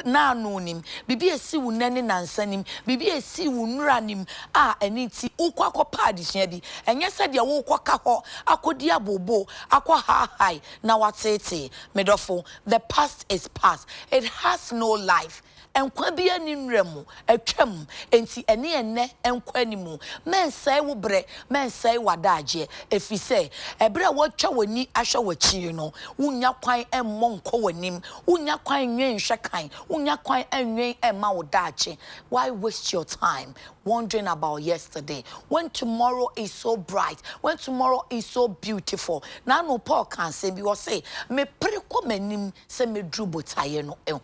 naano nim, biribi a ɛsi wo nnɛ ne nnansa nim, biribi a ɛsii wo nnora nim a ɛno nti wokɔ akɔpɛ adesua bi. Ɛnyɛ sɛ deɛ worekɔka hɔ akɔdi abooboo, akɔhaahae na woateetee. Me dɔfo, the past is past. It has no life. Nkwa biara nni nwura mu, atwam, enti ɛne ɛnnɛ nkɔ anim. Mɛnsɛe wo berɛ, mɛnsɛe w'adagyeɛ, ɛfiri sɛ ɛberɛ a woatwa w'ani ahwɛ w'akyiri no, wonnya kwan mmɔ nkɔ w'anim, wonnya kwan nnwen nhwɛ kan, wonnya kwan nnwen mma wo daakye. Why waste your time wondering about yesterday when tomorrow is so bright, when tomorrow is so beautiful? N'ano Paul kaa asɛm bi, ɔse, Mepere kɔ m'anim sɛ mɛduru botaeɛ no ho.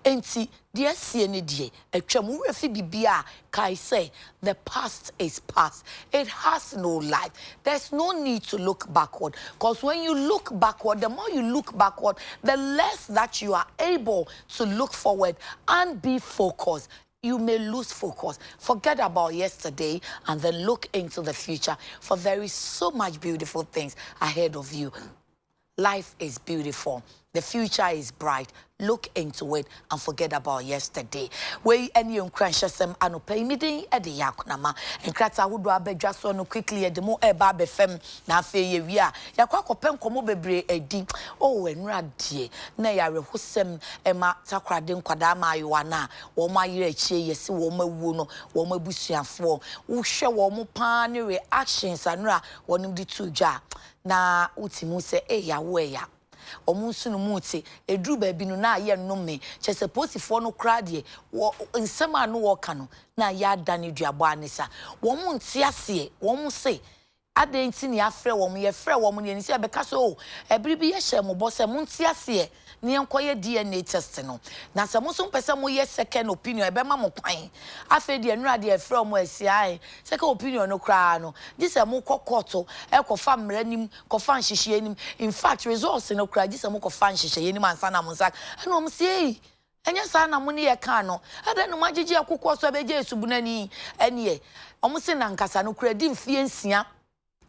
Enti, deɛ asie no deɛ, atwam. Wo werɛ fi biribiara a, kae sɛ, the past is past. It has no life. There's no need to look backward. Cause when you look backward, the more you look backward, the less that you are able to look forward and be focused. You may lose focus. Forget about yesterday and then look into the future, for there is so much beautiful things ahead of you. Life is beautiful. The future is bright. Look into it and forget about yesterday. Wei ɛne yɛn nkuranhyɛsɛm anɔpa yi. Me din de Yakunama. Nkrataa ahodoɔ abɛdwa soɔ no quickly yɛde mo ɛreba abɛfam na afei yɛwie a yɛakɔ akɔpɛ nkɔmmɔ bebree adi. Oh, nnora deɛ na ɛyɛ awerɛhosɛm ɛma Takoradi nkwadaa mmaayewa no a wɔn ayere akyire yɛse wɔn awuo no wɔn abusuafoɔ. Wohwɛ wɔn paa ne reactions a nnora wɔn de too dwa a na wotumi hu sɛ ei awo ɛya. Wɔn nso no mu te. Ɛduru baabi no na ayɛ nnome. Kyerɛ sɛ polisifoɔ no koraa deɛ wɔ nsɛm a na wɔreka no na ayɛ adane duabɔ anisa. Wɔn nte aseɛ. Wɔn se adɛn nti na yɛafrɛ wɔn. Yɛfrɛ wɔn no yɛnim sɛ yɛbɛka sɛ oh ɛbere bi yɛhyɛɛ mo bɔ sɛ monte aseɛ na yɛnkɔyɛ DNA test no. Na sɛ mo nso mopɛ sɛ moyɛ second opinion a yɛbɛma mo kwan. Afei deɛ nnora deɛ yɛfrɛ wɔn asi ae second opinion no koraa no gye sɛ mokɔ kɔɔto kɔfa mmara nim kɔfa nhyehyɛeɛ nim. In fact results no koraa gye sɛ mokɔfa nhyehyɛeɛ nim ansa na mo nsa ɛna wɔn se ei ɛnyɛ saa na mo ne yɛ kaa no adɛn na moagyegye akokoɔ so abɛgye asubunani ɛneɛ wɔn se nankasa no koraa di mfeɛ nsia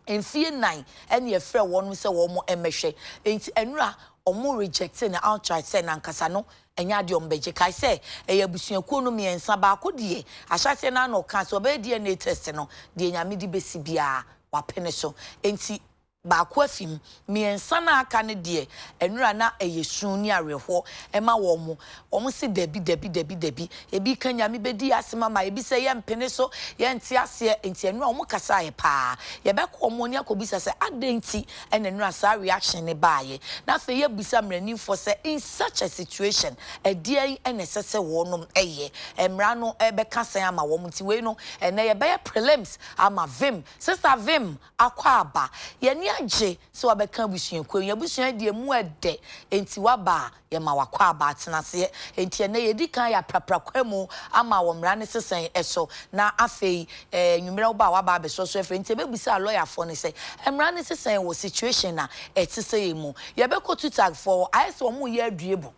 mfeɛ nnan ɛne yɛfrɛ wɔn sɛ wɔn mmɛhwɛ nti ɛnura wɔn reject no outright sɛ nankasa no ɛnyɛ adeɛ wɔn bɛgye. Kae sɛ ɛyɛ abusuakuo no mmiɛnsa baako deɛ ahyɛaseɛ no ano ɔka sɛ ɔbɛyɛ DNA test no deɛ Nyame de bɛsi biara wapene so nti baako afi mu. Mmiɛnsa no aka no deɛ ɛnura na ɛyɛ su ne awerɛhoɔ ɛma wɔn. Wɔn se dabi dabi dabi dabi. Ebi ka Nyame bɛdi asɛm ama ebi sɛ yɛmpene so yɛnte aseɛ nti ɛnura wɔn kasaeɛ paa. Yɛbɛkɔ wɔn ani akɔbisa sɛ adɛn nti ɛna ɛnura saa reaction ne baayɛ. Na afei yɛbisa mmaranimfoɔ sɛ in such a situation ɛdeɛn ɛna ɛsɛ sɛ wɔnom ɛyɛ. Mmara no ɛbɛka sɛn ama wɔn nti wei no ɛnɛ yɛbɛyɛ prelims ama Vim. Sister Vim akɔ aba. Yɛni agye sɛ wabɛka abusuakuo yi. Abusua deɛ mu ɛdɛ nti waba a yɛma wakɔ aba atena aseɛ. Nti ɛnɛ yɛdi kan yɛ aprapra kwan mu ama wɔ mmara ne sesɛn ɛso na afei nwummerɛ wo ba a waba abɛsɔ so afiri. Nti yɛbɛbisa lɔyafoɔ no sɛ mmara ne sesɛn wɔ situation a ɛte sɛ yɛ mu. Yɛbɛkɔ tutagfoɔ ayɛ sɛ wɔn yɛ aduebo.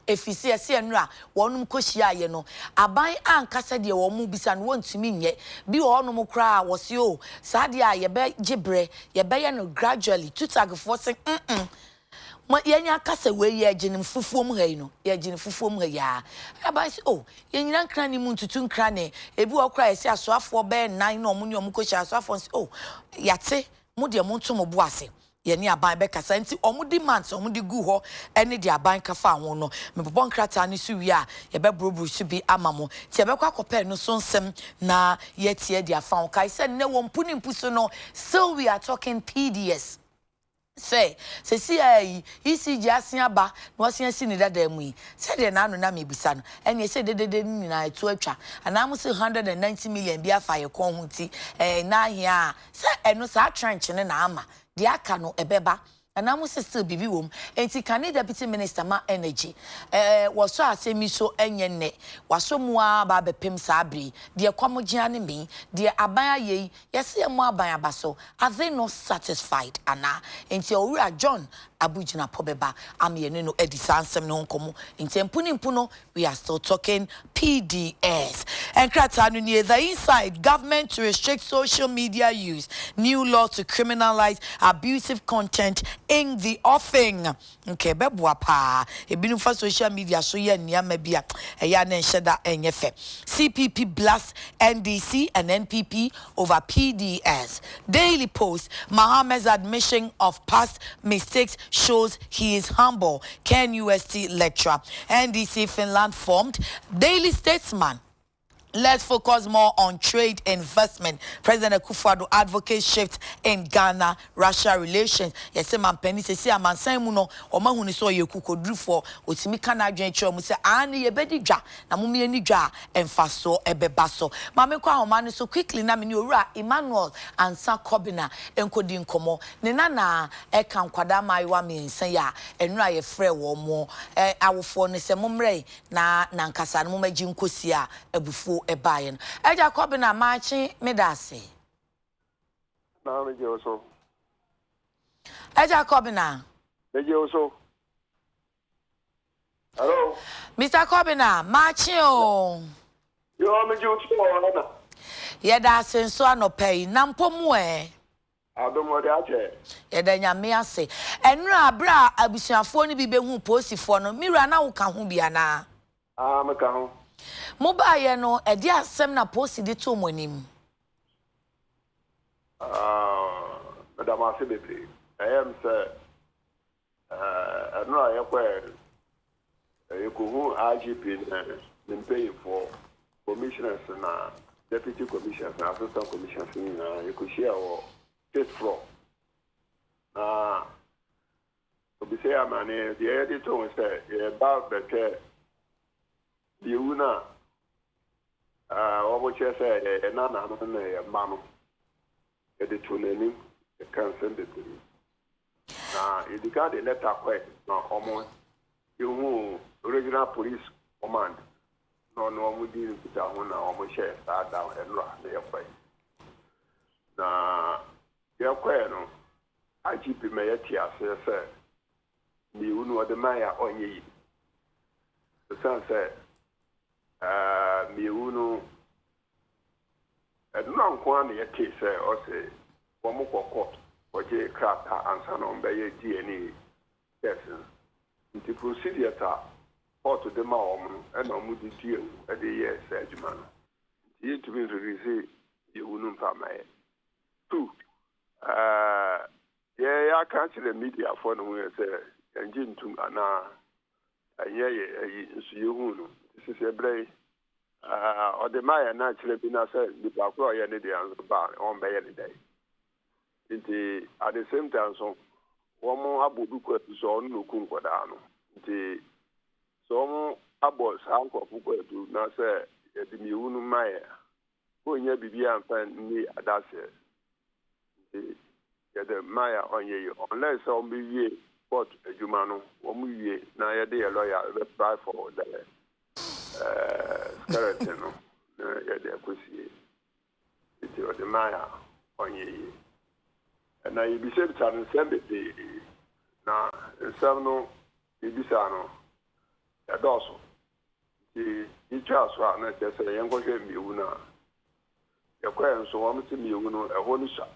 Ɛfiri sɛ yɛsɛ nnora wɔnom kɔhyiaeɛ no aban ankasa deɛ wɔn mu bisa no wɔntumi nyɛ. Bi wɔ hɔnom koraa a wɔse o saa deɛ a yɛbɛgye berɛ yɛbɛyɛ no gradually. Tutagfoɔ se mo yɛnyɛ akasa wei yɛgye no fufuo mu ha yi no yɛgye no fufuo mu ha yi a aban se o yɛnyina nkran ne mu ntutu nkrane. Ebi wɔ koraa yɛsɛ asoafoɔ bɛyɛ nnan na ɔmo ne ɔmo kɔhyia asoafoɔ no se o yɛate mo deɛ monto mo bo ase yɛne aban bɛkasa. Nti ɔmo demands ɔmo de gu hɔ ɛne de aban kafa ho no mebobɔ nkrataa no so wie a yɛbɛborɔboro so bi ama mo. Nti yɛbɛkɔ akɔpɛ no so nsɛm na yɛtie de afa ho. Kae sɛ nnɛ wɔ mpu ne mpu so no still we are talking PDS sɛ sɛsi a yi ECG asen aba na wasen asi ne dada mu yi sɛdeɛ n'ano na mebisa no ɛneɛ sɛ dedede no nyinaa ɛto atwa anaa mo sɛ 190 million bi afa yɛ kɔn ho nti ɛɛ n'ahia a sɛ ɛno saa trench no na ama deɛ aka no ɛbɛba anaa mo sɛ still biribi wɔ mu. Nti kane deputy minister ma energy wɔsɔ asɛm yi so ɛnyɛ nnɛ wasɔ mu a ba abɛpem saa abere yi deɛ kɔm gyina ne mi deɛ aban ayɛ yi yɛsɛ yɛ mo aban aba so. Are they not satisfied anaa? Nti owura John Abu Jinapor bɛba ama yɛne no adi saa nsɛm no ho nkɔmmɔ. Nti mpo ne mpo no, we are still talking PDS. Nkrataa no nie, The Inside, Government to restrict social media use, new law to criminalize abusive content in the offing. Nka ɛbɛboa paa. Ebinom fa social media so yɛ nneɛma bi a ɛyɛ a na ɛnhyɛ da nyɛ fɛ. CPP blasts NDC and NPP over PDS. Daily Post, Mahama's admission of past mistakes shows he is humble. KNUST lecturer. NDC Finland formed. Daily Statesman, Let's focus more on trade investment. President Akufo-Addo advocates shift in Ghana-Russia relations. Yɛsɛ mampanin sɛsi amansan mu no, wɔn ahu ne sɛ ɔyɛ kukodurufoɔ, otumi ka n'adwene kyerɛ wɔn sɛ aane yɛbɛdi dwa na mo mmienu dwa a mfasoɔ ɛbɛba so. Maame kɔ ahoma no so quickly na me ne owura Emmanuel Ansa Kɔbina nkɔdi nkɔmɔ. Ne nana ɛka nkwadaa mmaayewa mmiɛnsa yi a nnura yɛfrɛ wɔn mo awofoɔ no sɛ mommrɛ yi na nankasa no mommɛgye nkosi a abufuo ɛbaeɛ no. Agya Kɔbina, maakye, meda ase. Na megye wo so. Agya Kɔbina. Megye wo so. Hello. Mr. Kɔbina, maakye o. Yo, megye wo so wɔ na. Yɛda ase nso anɔpa yi na mpo mu ɛ. Adom ɔde akyɛ. Yɛda Nyame ase. Ɛnura abere a abusuafoɔ no bi bɛhu polisifoɔ no, mewura, na woka ho bi anaa? Ah, meka ho. Mobaayɛ no, ɛde asɛm na polisi de too mo anim? Ah, meda mo ase bebree. Ɛyɛ m sɛ ɛno a yɛkɔɛ yɛkɔhu IGP ne mpanyinfoɔ, commissioners na deputy commissioners na assistant commissioners nyinaa. Yɛkɔhyia wɔ fifth floor na obisɛ yɛ amane deɛ yɛde to ho sɛ yɛba bɛhwɛ deɛ ewu no a wɔn kyerɛ sɛ yɛyɛ nana no na yɛ mma no. Yɛde to n'anim, yɛka nsɛm bebree na yɛdi kan de letter kɔɛ na wɔn yɛhu regional police command na ɔno wɔn di nkita ho na wɔn hyɛ saa da ɛnora na yɛkɔɛ. Na yɛkɔɛ no, IGP ma yɛte aseɛ sɛ mmienu no ɔde man a ɔnyɛ yi, ɛsiane sɛ mmienu no ɛnora nko ara na yɛte sɛ ɔsɛ wɔn kɔ court wɔgye krataa ansa na wɔn bɛyɛ DNA test no. Nti procedures a court de ma wɔn no ɛna wɔn de di ewu ɛde yɛ saa adwuma no, nti yɛntumi nrelease ewu no mfa ama yɛ. Two, yɛ yɛaka kyerɛ mediafoɔ no ho yɛ sɛ yɛngye ntum anaa ɛnyɛ yɛ ayi nso yɛhu no. Nti sisi ɛberɛ yi ɔde ma yɛn na kyerɛ bi na sɛ nipa koro a ɔyɛ ne deɛ nso ba a ɔmbɛyɛ ne dɛ. Nti at the same time nso wɔn abɔ obi kɔ atu sɛ ɔno na oku nkɔdaa no. Nti sɛ wɔn abɔ saa nkurɔfo kɔ atu na sɛ yɛde mmienu no ma yɛ, ɔnyɛ biribi amfa nni adaseɛ. Nti yɛde ma yɛ a ɔnyɛ yi unless sɛ wɔn bɛwie court adwuma no, wɔn wie na yɛde yɛ lawyer bɛ apply for the skeleton no na yɛde akɔsie. Nti ɔde ma yɛ a ɔnyɛ yie. Ɛna yɛbisabisa no nsɛm bebree na nsɛm no yɛbisa no ɛdɔɔso, nti yɛtwa so a na kyerɛ sɛ yɛnkɔhwɛ mmienu no a yɛkɔɛ nso wɔn sɛ mmienu no ɛhɔ no sua,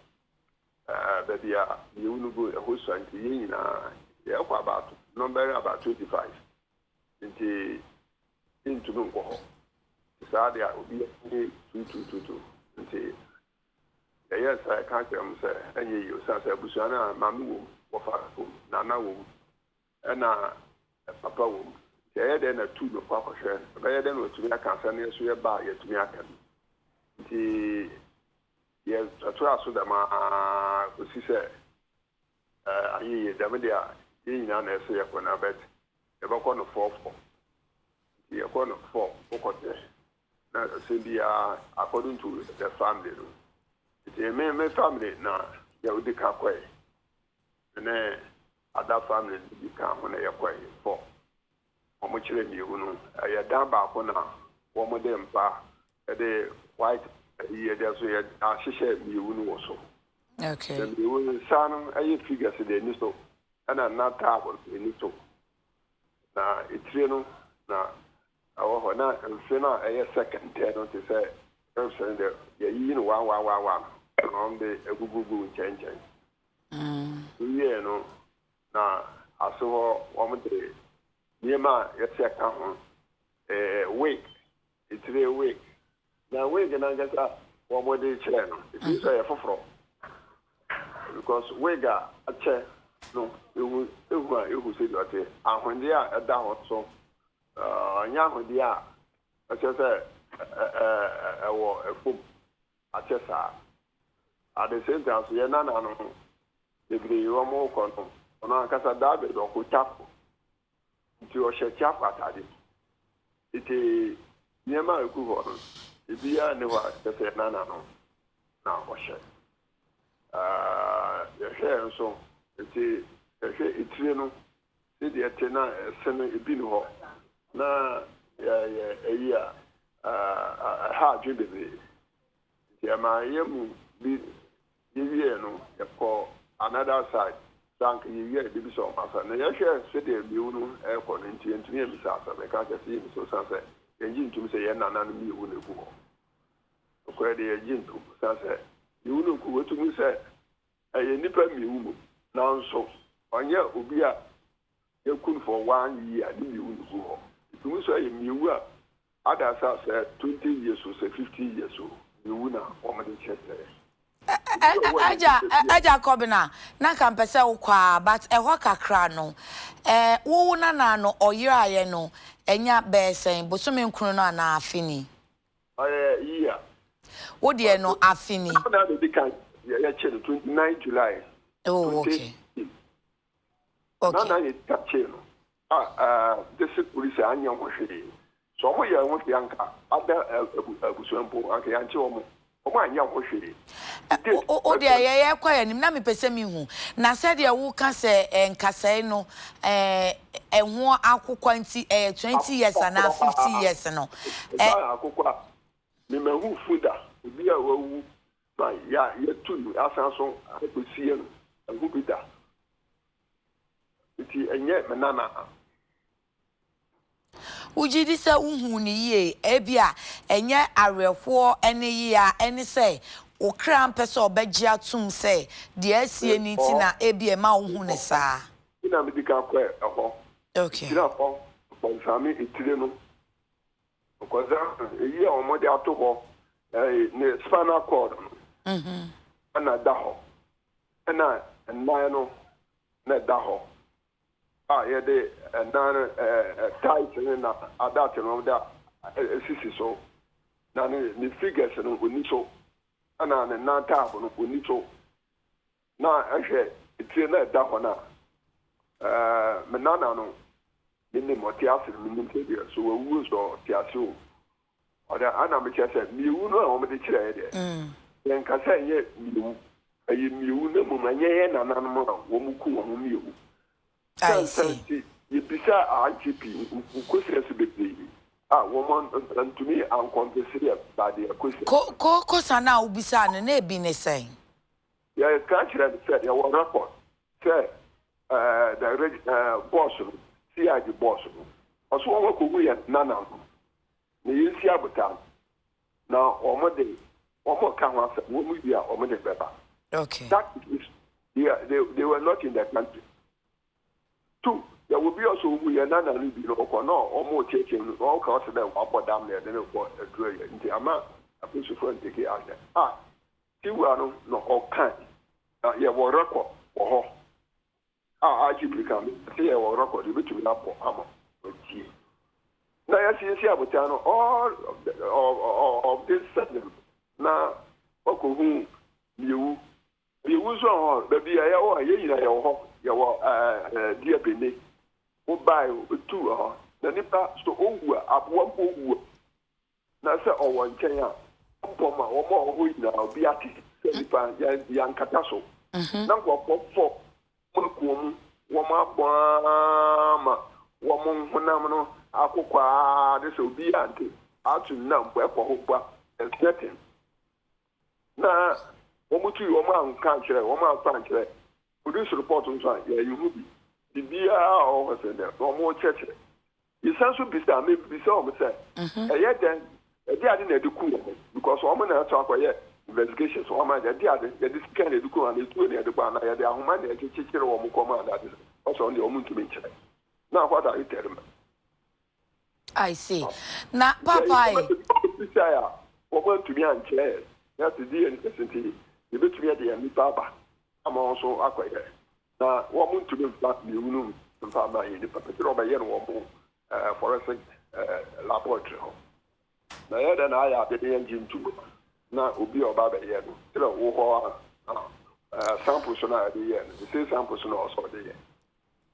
baabi a mmienu no gu ɛhɔ sua. Nti yɛn nyinaa yɛkɔ about number about 25, nti yɛntumi nkɔ hɔ saa deɛ a obi ne tutututu. Nti yɛyɛ nsa yɛka kyerɛ m sɛ ɛnyɛ yie, osiane sɛ abusua no a maame wɔ mu, wɔfa wɔ mu, nana wɔ mu, ɛna papa wɔ mu. Nti ɛyɛ dɛn na tu no kɔ akɔhwɛ? Ɛbɛyɛ dɛn na watumi aka asɛm no? Yɛ so yɛba a yɛtumi aka bi. Nti yɛtoa so dɛm aa kɔsi sɛ anyɛ yie dɛm deɛ a yɛn nyinaa na ɛsɛ yɛkɔ na bɛt yɛbɛkɔ no four four. Nti yɛkɔ no four, wokɔhwɛ na asɛm biara according to the family no. Nti me family na yɛwodi ka kɔɛ ne other family no bi ka ho na yɛkɔɛ four. Wɔn kyerɛ mmienu no, ɛyɛ dan baako na wɔn de mpa ɛde white ɛyi yɛde so yɛ ahyehyɛ mmienu no wɔ so. Na mmienu nsa no ɛyɛ figures de ani so. Ɛna na taabo no ani so. Na etire no na ɛwɔ hɔ. Na mfe no a ɛyɛ sɛ kɛntɛn no te sɛ ribs no deɛ, yɛayiyi no one one one one na wɔde agugugu nkyɛnkyɛn. Wowiee no, na ase hɔ wɔde nneɛma a yɛsɛ ka ho, wig, etire wig. Na wig no ankasa wɔde kyerɛ no, ebi nso yɛ foforɔ because wig a akyɛ no ehu ehu a ehu sɛ deɛ ɔte. Ahwenneɛ a ɛda hɔ nso, ɔnyɛ ahwenneɛ a ɛkyerɛ sɛ ɛwɔ ɛfam akyɛ saa. At the same time so, yɛn nana no bebree wɔn kɔ no, ɔno ankasa daa baabi ɔkɔ chapel nti ɔhyɛ chapel atade. Nti nneɛma a egu hɔ no, ebiara nni hɔ a kyerɛ sɛ yɛn nana no na ɔhyɛ. Yɛhwɛ nso, nti yɛhwɛ etire no sɛdeɛ ɛte na ɛse no ebi ni hɔ na yɛyɛ ɛyi a ɛha adwene bebree. Nti ɛma yɛ mu bi yɛwie no, yɛkɔ another side sɛ anka yɛwie a yɛbɛbisa wɔn asɛm. Na yɛhwɛ sɛdeɛ mmienu no ɛrekɔ no nti, yɛntumi yɛmmisa asɛm. Yɛka kyerɛ sɛ yɛmmisa osiane sɛ yɛngye ntom sɛ yɛn nana no mmienu no egu hɔ. Nokorɛ deɛ, yɛgye ntom osiane sɛ mmienu no gu hɔ, tumi sɛ ɛyɛ nnipa mmienu mu, nanso ɔnyɛ obi a yɛku no for one year ne mmienu no gu hɔ. Ɛtumi nso ɛyɛ mmienu a ada sɛ 20 years o, sɛ 50 years o, mmienu na wɔde kyerɛkyerɛ. Agya Kɔbena, na nka mpɛ sɛ wokɔ a, but ɛhɔ kakra no, wowo nana no ɔyeraeɛ no, ɛnya bɛɛ sɛn bosome 9 no anaa afe ni? Ɔyɛ year. Wo deɛ no afe ni? Na de di kan yɛkyɛ no 29 July. Na yɛ kyɛ no a, district police anyɛ ho hwee. So ɔmo yɛ ho hwee anka ada abusua mpo anka yɛankye wɔn, ɔmo anyɛ ho hwee. O deɛ, yɛyɛ kɔ yɛ anim na mepɛ sɛ mehu na sɛdeɛ woka sɛ nkasɛe no ɛho akokwa nti ɛyɛ 20 years anaa 50 years no. Ɛba akokwa a memahu fu da, obi a wawu ma yɛ yɛtu no asan so akɔsie no ɛho bi da, nti ɛnyɛ me nana. Wogye di sɛ wohu ne yie, ebi a ɛnyɛ awerɛhoɔ ne yie a ɛne sɛ wo kra mpɛ sɛ ɔbɛgye atom sɛ deɛ asie no nti na ebi ɛma wohu ne saa. Na medi ka kɔ ɛhɔ. Gyina hɔ kɔnsame etire no nkɔsa eyi a wɔde ato hɔ, ne spinal cord no ɛna da hɔ, ɛna nnan no na ɛda hɔ a yɛde ɛnan no tight ne na adate no wɔde esisi so, na ne figures no oni so, ɛna ne nan taabo no oni so. Na ɛhwɛ etire na ɛda hɔ na me nana no menim ɔte ase no, menim sɛ deɛ so wawu nso ɔte ase o. Ɔde ana mekyerɛ sɛ mmienu no a wɔde kyerɛ deɛ, yɛnka sɛ ɛnyɛ mmienu, ɛyɛ mmienu na mmom ɛnyɛ yɛn nananom a wɔn ku wɔn ho mmienu. Sɛnsɛn nti yɛbisa IGP nkosua so bebree a wɔn ntumi ankɔmpese yɛ baade akosua. Ko kosa no a wobisaa no na ebi ne sɛn? Yɛka kyerɛ no sɛ yɛwɔ record sɛ the reg boss no, CID boss no, ɔso wɔn akɔhu yɛn nana no na yɛnsi abotan na wɔn de wɔn ka ho asɛm, wɔn wie a wɔn de bɛba. That is, they were not in the country. Two, yɛwɔ bi ɔsɔ ohu yɛn nana no bi na ɔkɔ na wɔn kyerɛkyerɛ mu na ɔka ɔsɛ dɛ wabɔ dam na yɛde no kɔ aduro yɛ nti ama apolisifoɔ ntake action a tiwura no na ɔka na yɛwɔ record wɔ hɔ a IGP ka sɛ yɛwɔ record, yɛbɛtumi abɔ ama watie na yɛsiesie abotan no. All of this sudden na wakɔhu miewu miewu nso hɔ baabi a yɛwɔ a yɛn nyinaa yɛwɔ hɔ, yɛwɔ ɛɛ deɛ bene wobae otu wɔ hɔ na nipa so owu a, aboa mpo owu a na sɛ ɔwɔ nkyɛn a mpɔm a wɔn a wɔwɔ hɔ nyinaa obi ate sɛ nipa yɛn yɛnkata so na nkurɔfoɔ fɔ wɔn akuo mu, wɔn abɔ ama wɔn honam no akokɔ aa de sɛ obi ante ato nna mpo ɛkɔ hɔ mpo a ɛsɛten na wɔn tu wɔn anka nkyerɛ, wɔn amfa nkyerɛ police report nso a yɛyi ho bi. Biribiara a ɔwɔ hɔ sɛ dɛ na wɔrekyerɛkyerɛ. Yɛsan nso bisa, mebisa wɔn sɛ, ɛyɛ dɛn, ɛde ade na ɛde ku wɔn? Because wɔn na ɛto akɔyɛ investigations, wɔn ama ɛde ade, yɛde sika na ɛde ku wɔn, anaa etuo na yɛde bɔ, anaa yɛde ahoma na yɛde kyekyere wɔn kɔn mu anaa ade. Ɔsɛ wɔn deɛ wɔn ntumi nkyerɛ. Now what are you telling me? I see. Na papa yi. Bisae a wɔn antumi ankyerɛ yɛn. Na sɛ DNA test nti yɛbɛtumi de yɛn nipa aba ama wɔn nso akɔyɛ. Na wɔn ntumi mfa mmienu no mfa mma yɛn nipa pɛ sɛ wɔbɛyɛ no wɔn forensic laboratory hɔ. Na yɛ dɛ na ayɛ ade de yɛn gye ntum na obi a ɔba abɛyɛ no kyerɛ wo hɔ a samples no a yɛde yɛ no, the same samples no a ɔsɛ ɔde yɛ.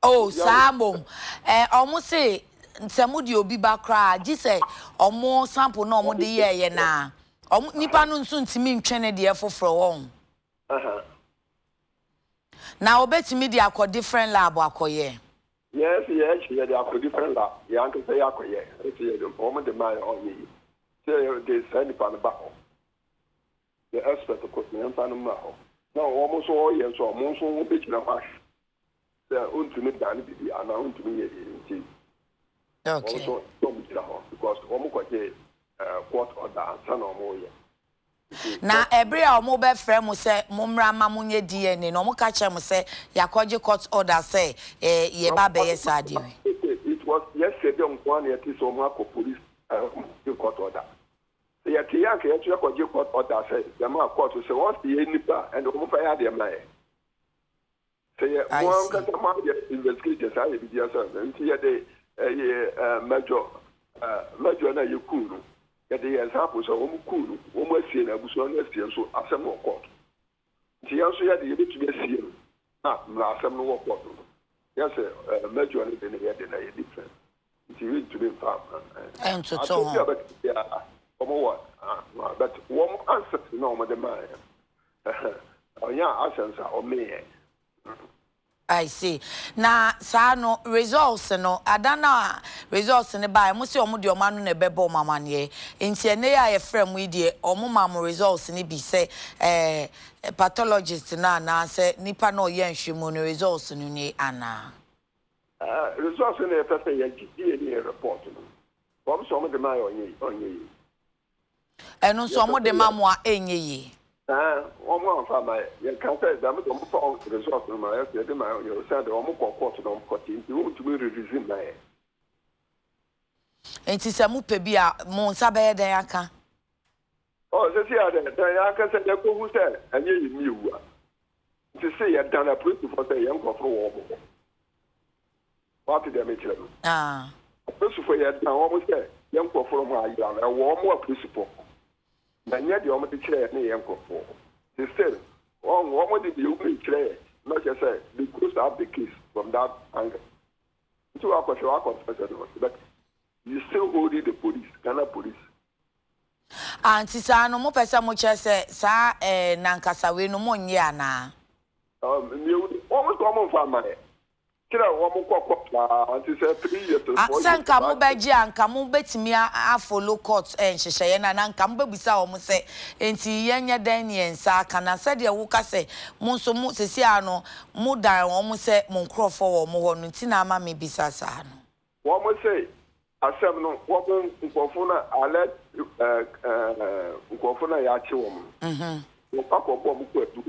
Oh saa mmom eh ɔmo se sɛ mo de obi ba koraa a gye sɛ ɔmo sample no a ɔmo de yɛɛyɛ no a ɔmo nipa no nso ntumi ntwe ne deɛ foforɔ wɔn. Na obetumi de akɔ different lab akɔyɛ. Yɛn se yɛn akyi yɛde akɔ different lab yɛn ankasa yɛ akɔyɛ ɛsɛ yɛde ɔmo de maa yɛ ɔnyɛ yi sɛ yɛde saa nipa no ba hɔ yɛ expert kɔ yɛn fa no mmra hɔ na wɔn nso ɔyɛ nso ɔmo nso wɔn bɛgyina hɔ ahwɛ. Sɛ ontumi dane biribi anaa ontumi nyɛ biribi nti wɔn nso na wɔn gyina hɔ because wɔn kɔgye court order ansa na wɔn reyɛ. Na ɛbere a wɔn bɛfrɛ mo sɛ mo mmra ma mo nyɛ DNA no wɔn ka kyerɛ mo sɛ yakɔgye court order sɛ yɛba abɛyɛ saa adeɛ wei. It was yesterday nko ara na yɛte sɛ wɔn akɔ police wɔn kɔgye court order. Sɛ yɛte yɛ anka yɛn nso yɛkɔgye court order sɛ yɛma court sɛ wɔn se yɛn nipa a ɛnde wɔn fa yɛ adeɛ ma yɛn. Sɛ yɛ mo ankasa mo ayɛ investigation saa yɛ biribi asa nti yɛde ɛyɛ mɛjɔ mɛjɔ na yɛ kuu no yɛde yɛ example sɛ wɔn kuu no wɔn asie no abusua no asie nso asɛm wɔ court nti yɛn nso yɛde yɛbɛtumi asie no na mmara asɛm no wɔ court no yɛ sɛ mɛjɔ no de no yɛde na yɛ different nti yɛntumi mfa ntoto ho. Asɛm bi a bɛka biara wɔn wɔ but wɔn answers na wɔn de maa yɛn. Ɔnyaa asɛm sa ɔmeeɛ. I see. Na saa no results no, ada no a results no baeɛ, mo se ɔmo de ɔmo ano na ɛbɛbɔ ɔmo amaneɛ. Nti ɛnɛ yi a yɛfrɛ mo yi deɛ, ɔmo maa mo results no bi sɛ ɛɛ pathologist no anaa sɛ nipa no a ɔyɛ nhwehwɛmu no results no nie anaa? Ɛɛ results no na yɛpɛ sɛ yɛgye, DNA report no. Wɔn se ɔmo de maa yɛ ɔnyɛ yie. Ɛno nso ɔmo de ma mo a ɛnyɛ yie. Ɛɛ wɔn amfa amma yɛ. Yɛ ka sɛ dɛm de wɔn fa wɔn result no ma yɛ sɛ yɛde ma yɛ osiane dɛ wɔn kɔ court na wɔn kɔ te nti wɔn ntumi release mma yɛ. Nti sɛ mo pɛ bi a mo nsa bɛyɛ dɛn aka? Oh sɛsi a dɛ dɛn yɛn ankasa yɛ kɔ hu sɛ ɛnyɛ yɛ mmieu a nti se yɛ dan apolisifoɔ sɛ yɛn nkorɔfo wɔ wɔn hɔ. Woate deɛ mekyerɛ no? Apolisifo, yɛdan wɔn sɛ yɛn nkurɔfoɔ no ho ayera no, ɛwɔ wɔn apolisifoɔ hɔ, na ɛnyɛ deɛ wɔde kyerɛ yɛn ne yɛn nkurɔfoɔ hɔ. Te sɛ, wɔn, wɔde deɛ wɔn rekyerɛ yɛn, na kyerɛ sɛ, they close up the case from that angle. Nti wakɔhwɛ, wakɔfɛ sɛ no, but you still holding the police, Ghana police. Ah, nti saa no, mopɛ sɛ mokyerɛ sɛ saa eh, nankasa wei no monnye anaa? Wɔn nso wɔn mfa mma yɛ. Kyerɛ wɔn kɔ court aa nti sɛ 3 years Ah, 4 sɛ years nka 5 mo years. bɛgye a nka mo bɛtumi a a follow court nhyehyɛeɛ no anaa nka mo bɛbisa wɔn sɛ enti yɛnyɛ dɛn ne yɛn nsa aka na sɛdeɛ wo ka sɛ mo nso mo seesei ara no mo dan wɔn sɛ mo nkorɔfoɔ wɔ wɔn hɔ no nti na ama me bisa saa no. Wɔn se asɛm no wɔn nkorɔfoɔ no alert ɛɛ nkorɔfoɔ no a yɛakye wɔn no wɔn akɔ bɔ wɔn kwaadu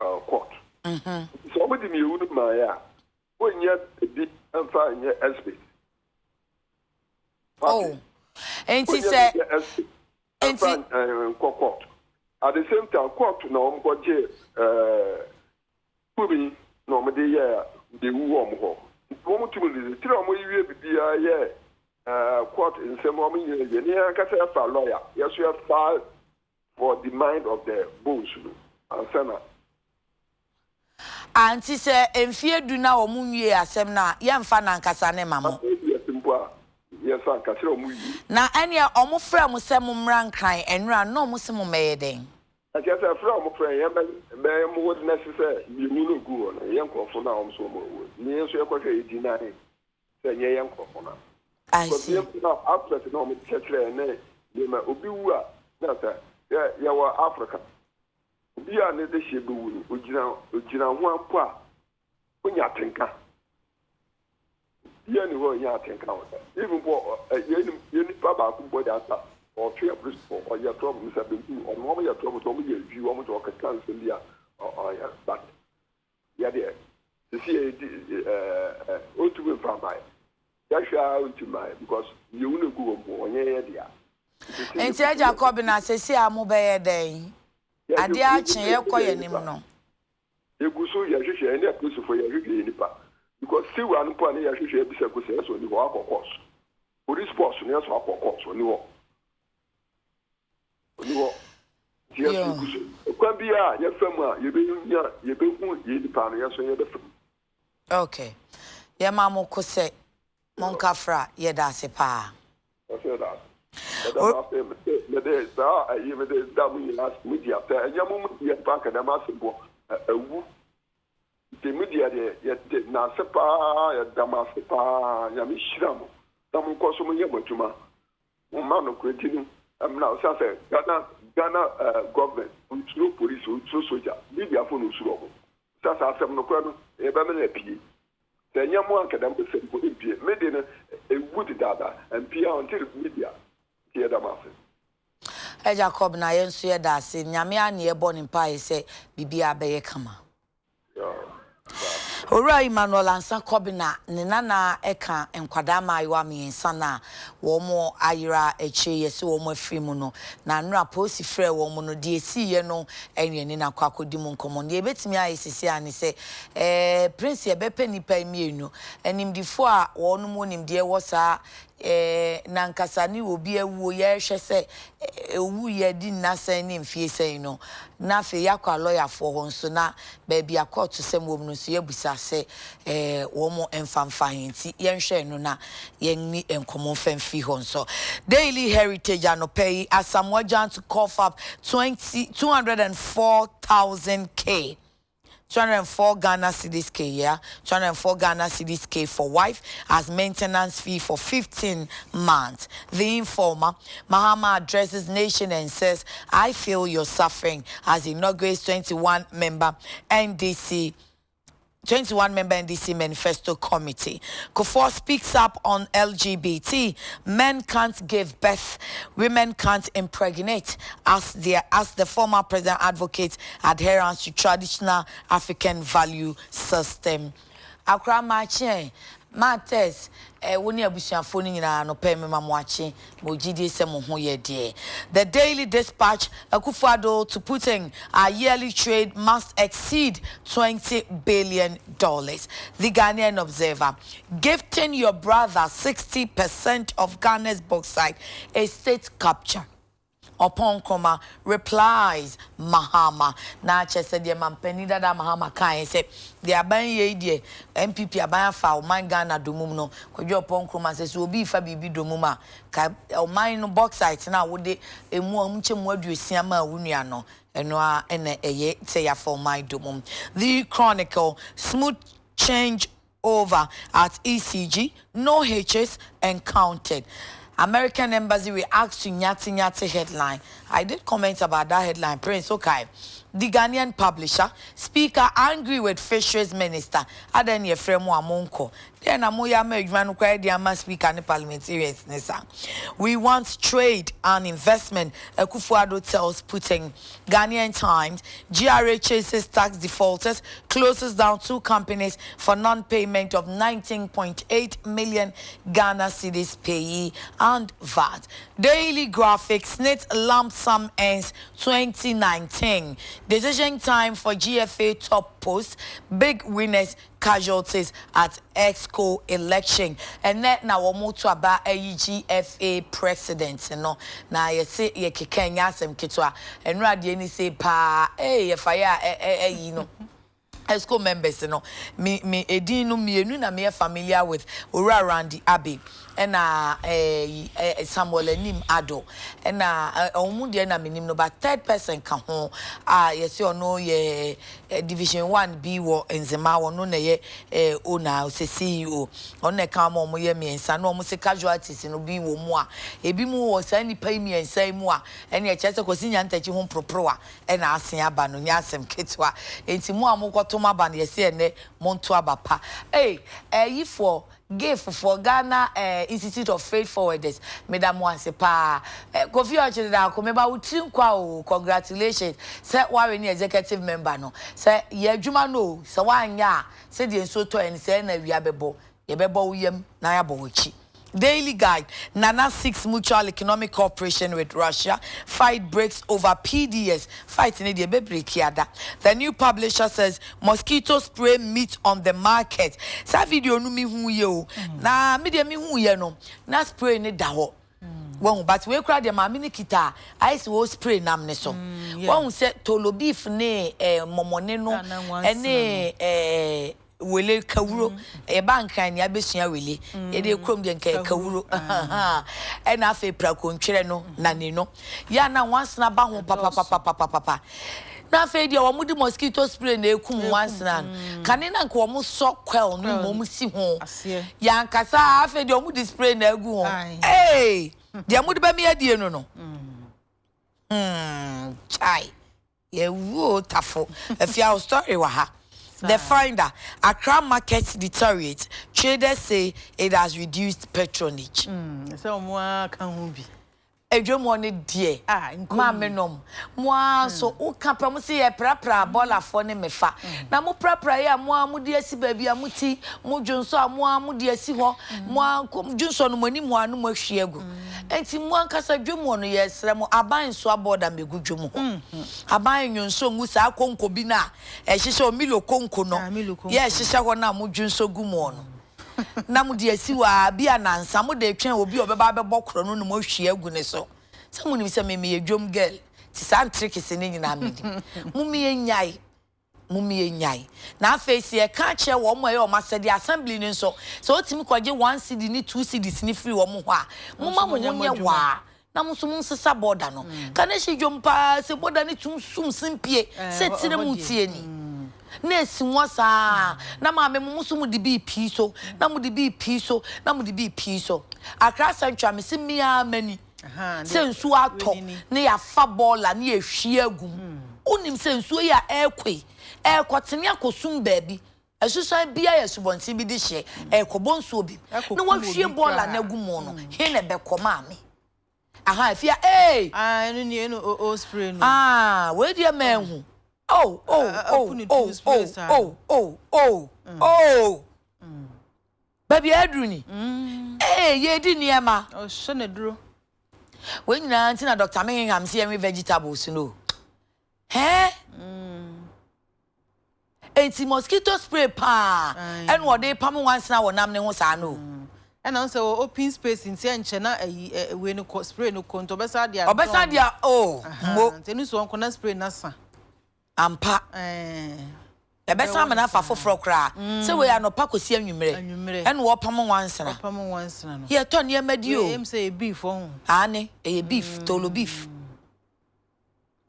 wɔ court. Nti sɛ wɔn de mmienu no maeɛ a wonnya bi mfa nyɛ exhibit. Oh, Wate? nti Wonnya sɛ, bi nyɛ exhibit nti. mfa nkɔ court. At the same time, court na wɔn kɔgye ɛɛ tumi na wɔn de yɛ de wu wɔn hɔ. Nti wɔn tumi de tiri a wɔn wie bibiara yɛ ɛɛ court nsɛm wɔn nyinaa wie. Ne yɛn ankasa yɛfa lawyer, yɛso yɛ file for the mind of the bones no ansa na. Ah, nti sɛ mfie du na wɔn nwie asɛm no a, yɛmfa nankasa ne ma mo. Afei deɛ mpo a yɛsa nka kyerɛ wɔn wie. Na ɛneɛ wɔn frɛ mo sɛ mo mmra Nkran ɛnora no na wɔn se mo mmɛyɛ dɛn? Ɛkyerɛ sɛ frɛ a wɔn frɛ yɛn bɛ bɛyɛ mo witness sɛ mmienu no gu hɔ no yɛn nkorɔfo no a wɔn so wɔn awuo. Ne yɛn nso yɛkɔhwɛ yɛ deny sɛ ɛnyɛ yɛn nkorɔfo no a. I Because see. yɛn na aspect na wɔn kyerɛkyerɛ yɛn ne nneɛma obi wu a na sɛ yɛ yɛwɔ Africa obi a ne de hyɛ bɛwu no ogyina ogyina ho mpo a onya atenka. Obiara nni hɔ a ɔnya atenka wɔ da. Even mpo yɛn yɛn nipa baako bɔ de asa ɔtwe apolisifoɔ ɔyɛ trouble Mr. Benkum ɔno wɔn yɛ trouble sɛ wɔn yɛ adwi wɔn sɛ ɔkeka nsɛm bi a ɔyɛ but yɛ deɛ sisi yɛ di ɛɛ ɔntumi nfa mma yɛ yɛhwɛ a ɔntumi mma yɛ because yɛwu no egu hɔ mpo ɔnyɛ yɛ dea. Nti agya Kɔbena sɛsi a mo bɛyɛ dɛn? Adeɛ akye yɛkɔ yɛn anim no. Yɛgu so yɛhwehwɛ ɛne apolisifo yɛhwehwɛ yɛ nipa because siwa no mpo a ne yɛhwehwɛ abisa kosi ɛsɛ ɔni hɔ akɔ course police force no yɛsɔ akɔ course ɔni hɔ ɔni hɔ nti yɛsɔ yɛgu so kwan bi a yɛfa mu a yɛbɛnya yɛbɛhu yɛ nipa no yɛsɔ yɛbɛfa mu. Okay yɛma mo ko sɛ monkafra yɛda ase paa. Ɔsɛ yɛda ase. Yɛda mo ase mede mede saa ayi mede da mo nyinaa ase mo di asɛ ɛnyɛ mo mo deɛ mpo anka dɛm ase bɔ awu nti mo deɛ deɛ yɛde n'ase paa yɛda mo ase paa Nyame hyira mo na mo nkɔ so mo nyɛ mo adwuma mo ma nokorɛdi no mmra ɔsan sɛ Ghana Ghana uh, government nsuro police nsuro soja mediafo no nsuro ɔmo sɛ sɛ asɛm nokorɛ no yɛbɛma no apue sɛ ɛnyɛ mo anka dɛm asɛm mpo mpue me de no ewu dedaada mpue a until media nti yɛda mo ase. Agya Kɔbena yɛn nso yɛda ase. Nyame ara na yɛbɔ no mpaeɛ sɛ biribiara bɛyɛ kama. Owura Emmanuel Ansah Kɔbena ne nana ka nkwadaa mmaayewa mmiɛnsa no a wɔn ayera akyire yɛse wɔn afiri mu no. Na nnora polisi frɛɛ wɔn no, deɛ ɛsiiɛ no ɛne yɛne no akɔ akɔdi mu nkɔmmɔ. Deɛ yɛbɛtumi ayɛ seesei ara ne sɛ, eh, Prince yɛbɛpɛ nnipa yi mmienu, animdefoɔ a wɔnom wɔ nimdeɛ wɔ saa eh, nankasa ne obi awuo yɛrehwɛ sɛ eh, owuiɛ adi nna sɛn ne mfie sɛn no, na afei yɛakɔ alɔyafoɔ hɔ nso na baabi a kɔɔto sɛm wɔ mu no nso yɛabisa sɛ eh, wɔn mfa mfa he nti yɛnhwɛ ɛno na yɛnni nkɔmmɔ mfa mfiri hɔ nso. Daily Heritage anɔpa yi, Asamoah Gyan to cough up 20, 204,000 K. 204 Ghana cedis K, yeah, 204 Ghana cedis K for wife as maintenance fee for 15 months. The Informer, Mahama addresses nation and says, I feel your suffering as inaugurates 21 member NDC 21 member NDC Manifesto Committee. Kufuor speaks up on LGBT. Men can't give birth, women can't impregnate, as the former president advocates adherence to traditional African value system. Akra makye mates eh, wo ne abusuafoɔ no nyinaa no pɛ mema mo akye mo gyidie sɛ mo ho yɛ deɛ. The Daily Dispatch, Akufo-Addo to Putin, our yearly trade must exceed $20 billion. The Ghanaian Observer, gifting your brother 60% of Ghana's bauxite is state capture. Oppong Nkrumah replies Mahama. Na kyerɛ sɛ deɛ mampanin dada Mahama kaeɛ sɛ deɛ aban yɛ yi deɛ NPP aban afa ɔman Ghana domum no Kwadwo Oppong Nkrumah sɛ sɛ obi fa biribi domum a ka ɔman no bauxite no a wode emu a nkyɛ mu 60 ma wo nua no ɛno a ɛna ɛyɛ sɛ yɛafa ɔman domum. The Chronicle, smooth change over at ECG, no hitches encountered. American Embassy reacts to Nyati Nyati headline. I did comment about that headline, Prince. Okay. The Ghanaian Publisher, Speaker angry with Fisheries Minister. Adan ye fremu amonko. Then amoya me adwuma no kwa de ama speaker ne parliamentarians ne sa. We want trade and investment. Akufo-Addo tells Putin. Ghanaian Times, GRA chases tax defaulters, closes down two companies for non-payment of 19.8 million Ghana cedis PAYE and VAT. Daily Graphic, SSNIT lump sum ends 2019. Decision time for GFA top post. Big winners casualties at EXCO election. And then na wɔn to aba ayi GFA president no na yɛse yɛkeka nyɛ asɛm ketewa nnura deɛ ni se paa ee yɛfa yɛ a ɛyi no EXCO members no me edin no mmienu na meyɛ familiar with Owura Randy Abbey ɛna ɛɛ Samuel Anim Ado ɛna ɔmo deɛ na menim no, but third person ka ho a yɛsɛ ɔno yɛ Division One bi wɔ Nzema, ɔno na yɛ owner, ɔsɛ CEO, ɔno na ɛka ama ɔmo yɛ mmiɛnsa na ɔmo sɛ casualties no bi wɔ mu a ebi mu wɔ saa nipa yi mmiɛnsa yi mu a ɛne ɛkyerɛ sɛ Kwasi Nyantakyi ho mporoporowa ɛna asen aba no nyɛ asɛm ketewa. Nti mu a mokɔto mo aba no yɛsɛ ɛnɛ monto aba pa ee ɛyifoɔ. GIFF foɔ, Ghana eh, Institute of Freight Forwarders, meda mo ase paa. Eh, Kofi Ɔkyere Darko, meba wo tiri nkwa o, congratulations sɛ woawe ne executive member no. Sɛ yɛ adwuma no o, sɛ woanyɛ a, sɛdeɛ nsuo tɔeɛ no, sɛɛ na awia bɛbɔ. Yɛbɛbɔ wo yam na yɛabɔ w'akyi. Daily Guide, Nana seeks mutual economic cooperation with Russia, fight breaks over PDS, fight no deɛ ɛbɛbreki ada. The new publisher says mosquito spray meat on the market. Saa video no mehuiɛ o, na me deɛ mehuiɛ no, na spray no da hɔ. Wahu, but wei koraa deɛ maame no kita a, ayɛ sɛ ɔrespray nam no so. Wahu sɛ tolo beef ne eh, mɔmɔne no ne eh, Wele, kawuro. Yɛba Nkran nea abɛsua wele. Yɛdeɛ kurom deɛ nka yɛ kawuro. Ɛna afei prakontwerɛ no, nane no. Yɛ a na nwansena ba ho papapapapapa. Na afei deɛ wɔn de mosquito spray na ekum nwansena no. Kane na nka wɔn sɔ coil no mmom si ho. Yɛankasa afei deɛ wɔn de spray na agu ho. Ee! Deɛ mode bɛme adie no no. Hmm, chai. Yɛawu o Tafo. Afia wo story wɔ ha. The Finder, Accra market deteriorates, traders say it has reduced patronage. Mm, sɛ wɔn ara ka ho bi. Edwam hɔ no deɛ, Ah, nkɔ maame yie. nom, mo ara nso, woka pɛ mo se yɛprapra bɔɔlafoɔ ne mefa. Na mo prapra yi a mo ara mode asi baabi a moti, mo dwonsɔ a mo ara mode asi hɔ, mo ara nko, dwonsɔ no mo anim hɔ ara na moahwie agu. Enti mo ankasa dwam hɔ no, yɛresrɛ mo, aban nsoa bɔɔda mmɛgu dwam hɔ. Aban nnwonsɔ ngu saa konko bi no a ɛhyehyɛ hɔ, Milo konko no, yɛ ɛhyehyɛ hɔ no a modwonsɔ gu mu no, na mode asi hɔ ara, bi a nnansa, mode retwɛn obi a ɔbɛba abɛbɔ korɔ no na moahwie agu ne so. Sɛ monim sɛ me meyɛ dwam girl, nti saa ntrikese no nyinaa menim. Mommie nnyae. Mom yɛnnyae. Na afei sɛ yɛka akyerɛ wɔn a ɛyɛ wɔn asɛdeɛ, assembly no nso, sɛ wotumi kɔgye one cedi ne two cedis no firi wɔn hɔ a, momma mo ho nyɛ waa, na mo nso monsesa bɔɔda no. Kanehye dwom paa sɛ bɔɔda no tum sum simpie sɛ tire mu tie ni. Na esi hɔ saa, na maame mo nso mode bi repii so, na mode bi repii so, na mode bi repii so. Accra Central, mese me ara m'ani. Sɛ nsuo atɔ na yɛafa bɔɔla na yɛahwie agu mu. Wonim sɛ nsuo yi a ɛrekɔ yi, ɛrekɔtene akɔsum baabi. Asusan biara yɛ asubɔnten bi de hyeɛ, ɛrekɔbɔ nsuo bi mu. Na woahwie bɔɔla no agu mu no, he na ɛbɛkɔ maame? Aha, afie a, ee! Ah, ɛno nie, ɛno o, o spray no. Ah, wei deɛ manhu. Oh, oh, oh, oh, oh, oh, oh, oh, oh. Baabi a aduru ni. Ee, yɛredi nneɛma. Ɔhyɛ no aduro. Wei nyinaa nti na Dr. Mehenham sɛ yɛnwe vegetables no. Hɛn? Enti mosquito spray paa ɛna ɔde pam nwansena wɔ nam ne ho saa no. Ɛna ɔsɛ wɔ open space nti ɛnkyɛ na ayi wei no kɔ spray no kɔ nti ɔbɛsan de adɔn. Ɔbɛsan de a oh mo. Nti ɛno nso ɔnkɔ na spray no asa. Ampa. Ɛbɛsan amena afa foforɔ koraa. Sɛ wei anɔpa kɔsi anwummerɛ. Ɛna wɔpam nwansena. Yɛtɔ nneɛma di o. Wei sɛ ɛyɛ beef ɔho. Aane, ɛyɛ beef, tolo beef.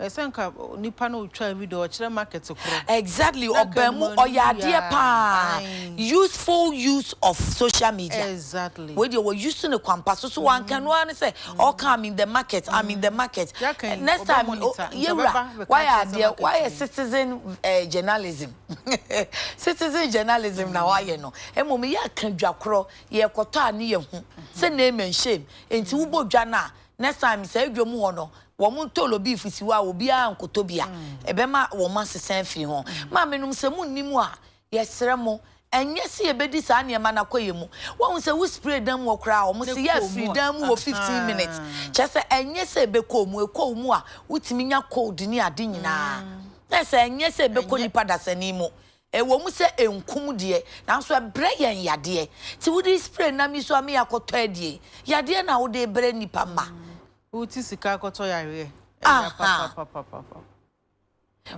Ɛsɛ nka nipa no otwa video ɔkyerɛ market korɔ. Exactly, ɔbaa mu ɔyɛ adeɛ paa. Useful use of social media. Exactly. Wei deɛ wɔ use no kwampa so so wanka no ara ne sɛ ɔka I'm in the market, I'm in the market. Next time yɛwura wayɛ adeɛ wayɛ citizen eh, journalism. Citizen journalism na wayɛ no. Mmom yɛ aka dwa korɔ yɛkɔtɔ a ne yɛhu sɛ name and shame. Nti wobɔ dwa no a next time saa dwa mu hɔ no wɔn ntolo beef si hɔ a obiara nkɔtɔ bi a ɛbɛma wɔn asesa afiri ho. Maame nom sɛ munnim a Yɛsrɛ mo, ɛnyɛ sɛ yɛbɛdi saa nneɛma no akɔ yɛn mu. Woahu sɛ wo spray dan mu hɔ koraa a, wɔn se yɛ afiri dan mu wɔ 15 minutes. Kyerɛ sɛ ɛnyɛ sɛ ɛbɛkɔ wo mu, ɛkɔ wo mu a, wotumi nya cold ne ade nyinaa. Na sɛ ɛnyɛ sɛ ɛbɛkɔ nipa dasani mu. Ɛwɔ mu sɛ ɛnkum deɛ, nanso ɛbrɛ yɛn yadeɛ. Nti wode spray nam yi so a me akɔtɔ adie yi, yadeɛ na wode rebrɛ nnipa mma. Wote sika akɔtɔ yareɛ. Ɛya papapapapapa.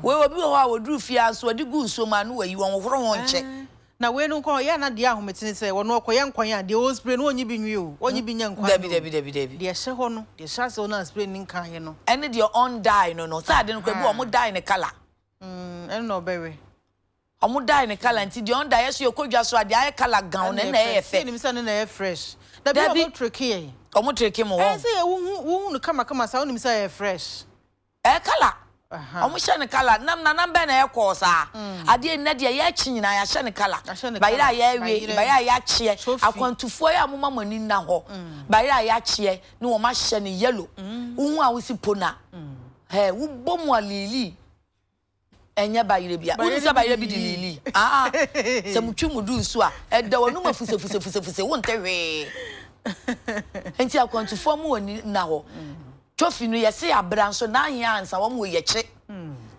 Wei obi wɔ hɔ a ɔduru fie ara nso ɔde gu nsuo mu a na wayi, ɔnhohoro ho nkyɛ. Na wei no nko ɔyɛ a na deɛ ahomete ne sɛ ɔno ɔkɔyɛ nkwan a deɛ ɔspray no ɔnyi bi nwi o, ɔnyi bi nyɛ nkwan Dabi no o. dabi dabi dabi. Deɛ ɛhyɛ hɔ no, deɛ ɛhyɛ aseɛ hɔ no a spray no nkaeɛ no. Ɛne deɛ ɔndae no no, sɛ ade no koraa ebi wɔ hɔ a wɔdae no colour. Ɛno na ɔbɛwe. Ɔmo dye ne colour nti deɛ ɔn dye yɛ so yɛkɔ dwa so a deɛ ayɛ colour gawn no ɛna ɛyɛ fɛ. Yɛnim sɛ ɛno na ɛyɛ fresh. Dabi ɔmo tricke yɛn. Ɔmo tricke mo wɔn. Ɛɛ sɛ yɛ wohu wohu no kama kama saa wonim sɛ ɛyɛ fresh. Ɛyɛ colour. Ɔmo hyɛ no colour nam na nam bɛn na ɛyɛ kɔɔ saa adeɛ nnɛ deɛ yɛkye nyinaa yɛahyɛ no colour bayerɛ a yɛwe bayerɛ a yɛakyeɛ akwantufoɔ yi a moma mo ani nna hɔ bayerɛ a yɛakyeɛ ne wɔn ahyɛ no yellow wohu a wosi pona hɛ wobɔ mu a liilii ɛnyɛ bayerɛ bia wonim sɛ bayerɛ bi de liilii aa sɛ motwi mo du nso a ɛda w'anum afusefusefusefuse wonte hwee nti akwantufoɔ mo ani nna hɔ. Trophy no yɛse yɛabra nso na ahia ansa wɔn wɔ yɛkye.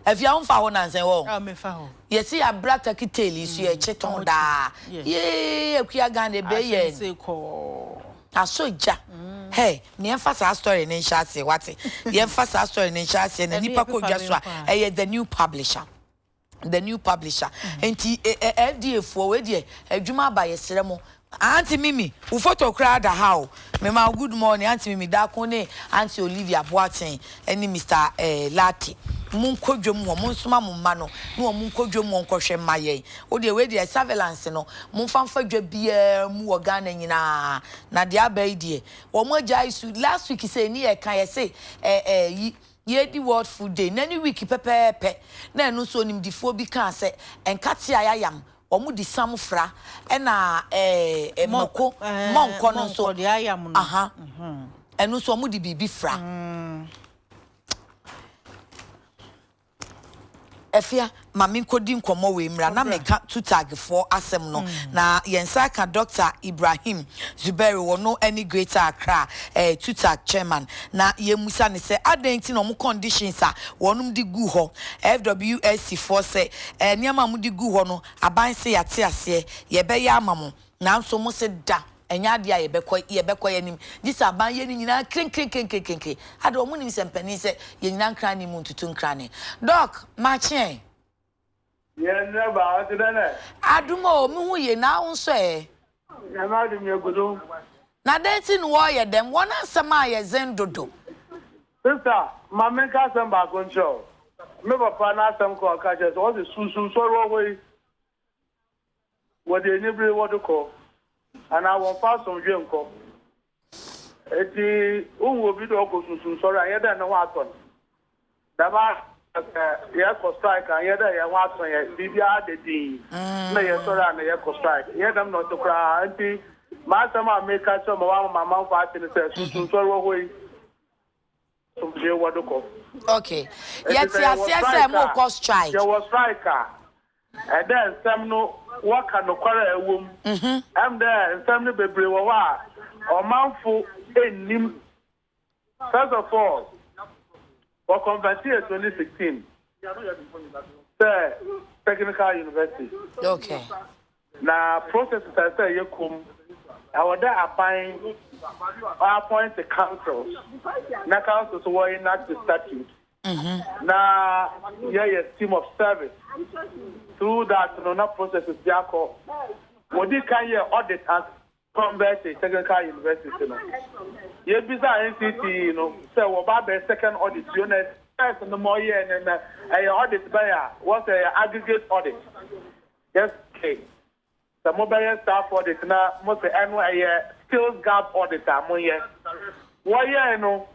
Afia wo nfa hɔ nansa wɔ. Ah me fa hɔ. Yɛse yɛabra turkey tail yi so yɛkye tɔn daa. Yee akua Ghana ebe yɛn. Ahyɛnse kɔɔ. Asɔ gya. Hey me yɛnfa saa story no nhyɛ aseɛ wate. Yɛnfa saa story no nhyɛ aseɛ na nipa kɔ dwa so a ɛyɛ the new publisher. The new publisher nti FDA foɔ wei deɛ adwuma aba yɛsrɛ mo. Aunty Mimi wo photo koraa da ha o mema wo good morning Aunty Mimi Darko ne Aunty Olivia Boateng ne Mister eh Lartey mo nkɔ dwam hɔ mo nsoma mo mma no ne wɔn nkɔ dwam hɔ nkɔhwɛ mma yɛn wo deɛ wei deɛ surveillance no mo nfa nfa dwa biara mu wɔ Ghana nyinaa na deɛ aba yi deɛ wɔn agyae su last week sɛ ni yɛka yɛse eh eh yi Yɛredi World Food Day nnɛ ne week pɛpɛɛpɛ na ɛno nso onimdifoɔ bi kaa sɛ nkate a yɛayam wɔn de sam fra ɛna ɛɛ mako mɔnkɔ no nso aha ɛno nso wɔn de biribi fra. Afia, ma menkɔdi nkɔmmɔ wei mmra na meka Tutag foɔ asɛm no. Na yɛn nsa aka Dɔkta Ibrahim Zubairu, ɔno ne Greater Accra eh, Tutag Chairman. Na yɛmmisa no sɛ adɛn nti na wɔn conditions a wɔnom de gu hɔ, FWSC foɔ sɛ eh, nneɛma a wɔde gu hɔ no, aban se yɛate aseɛ, yɛbɛyɛ ama mo. Nanso mo se da, ɛnyɛ adeɛ a yɛbɛkɔ, yɛbɛkɔ yɛn anim, gye sɛ aban yɛ ne nyinaa krenkrenkrenkrenkren. Adɛn, wɔn nim sɛ mpanin sɛ yɛnyina nkrane mu ntutu nkrane. Doc, makye ɛ? Yɛn nua baa, ɔte dɛn ɛ? Adom o, me ho ye, na wo nso ɛ? Nyame adom yɛgu do. Na dɛn ntsi na wɔreyɛ dɛm? Hɔn asɛm ayɛ dzen dodo. Sister, ma menka asɛm baako nkyerɛ wo. Me papa n'asɛm kor a ɔka kyerɛ sɛ, ɔse, Sunsum sɔre wɔ hɔ yi, Wɔde anibere wɔde kɔ, anaa wɔmfa asomdwoe nkɔ. Enti wohu obi dɛ ɔkɔ sunsum sɔre a, nnyɛ dɛ no ho atɔ no. Dɛm ara na sɛ yɛkɔ strike a, nnyɛ dɛ hɛn ho atɔ hɛn, biribiara da dinn na yɛsɔre a na yɛkɔ strike. Nnyɛ dɛm na ɔtse koraa. Ntsi m'asɛm a mereka akyerɛ wo ma wɔama m'amamfo atse ne sɛ, sunsum sɔre wɔ hɔ yi, Asomdwoe wɔ do kɔ. Okay. Yɛte aseɛ sɛ mokɔ strike. Yɛwɔ strike a, ɛdɛ nsɛm no wɔka nokwar a ɛwɔ mu. Ɛm dɛ nsɛm no bebree wɔ hɔ a ɔmanfo nnim. First of all, wɔ convert yɛ 2016 sɛ technical university. Okay. Na processes a ɛsɛ sɛ yɛkɔ mu, ɛwɔ dɛ aban appoint councils na councils wɔ enact statute na yɛyɛ scheme of service through that no na processes bi akɔ. Wɔdi kan yɛ audit ansa convert technical university no. Yɛbisaa NCCE no sɛ wɔba abɛyɛ second audit bio na first no ma ɔyɛɛ no na ɛyɛ audit bɛn a wɔsɛ ɛyɛ aggregate audit. Yes okay sɛ mo bɛyɛ staff audit na mo sɛ ɛno ɛyɛ skills gap audit a mo nyɛ. Wɔyɛɛ no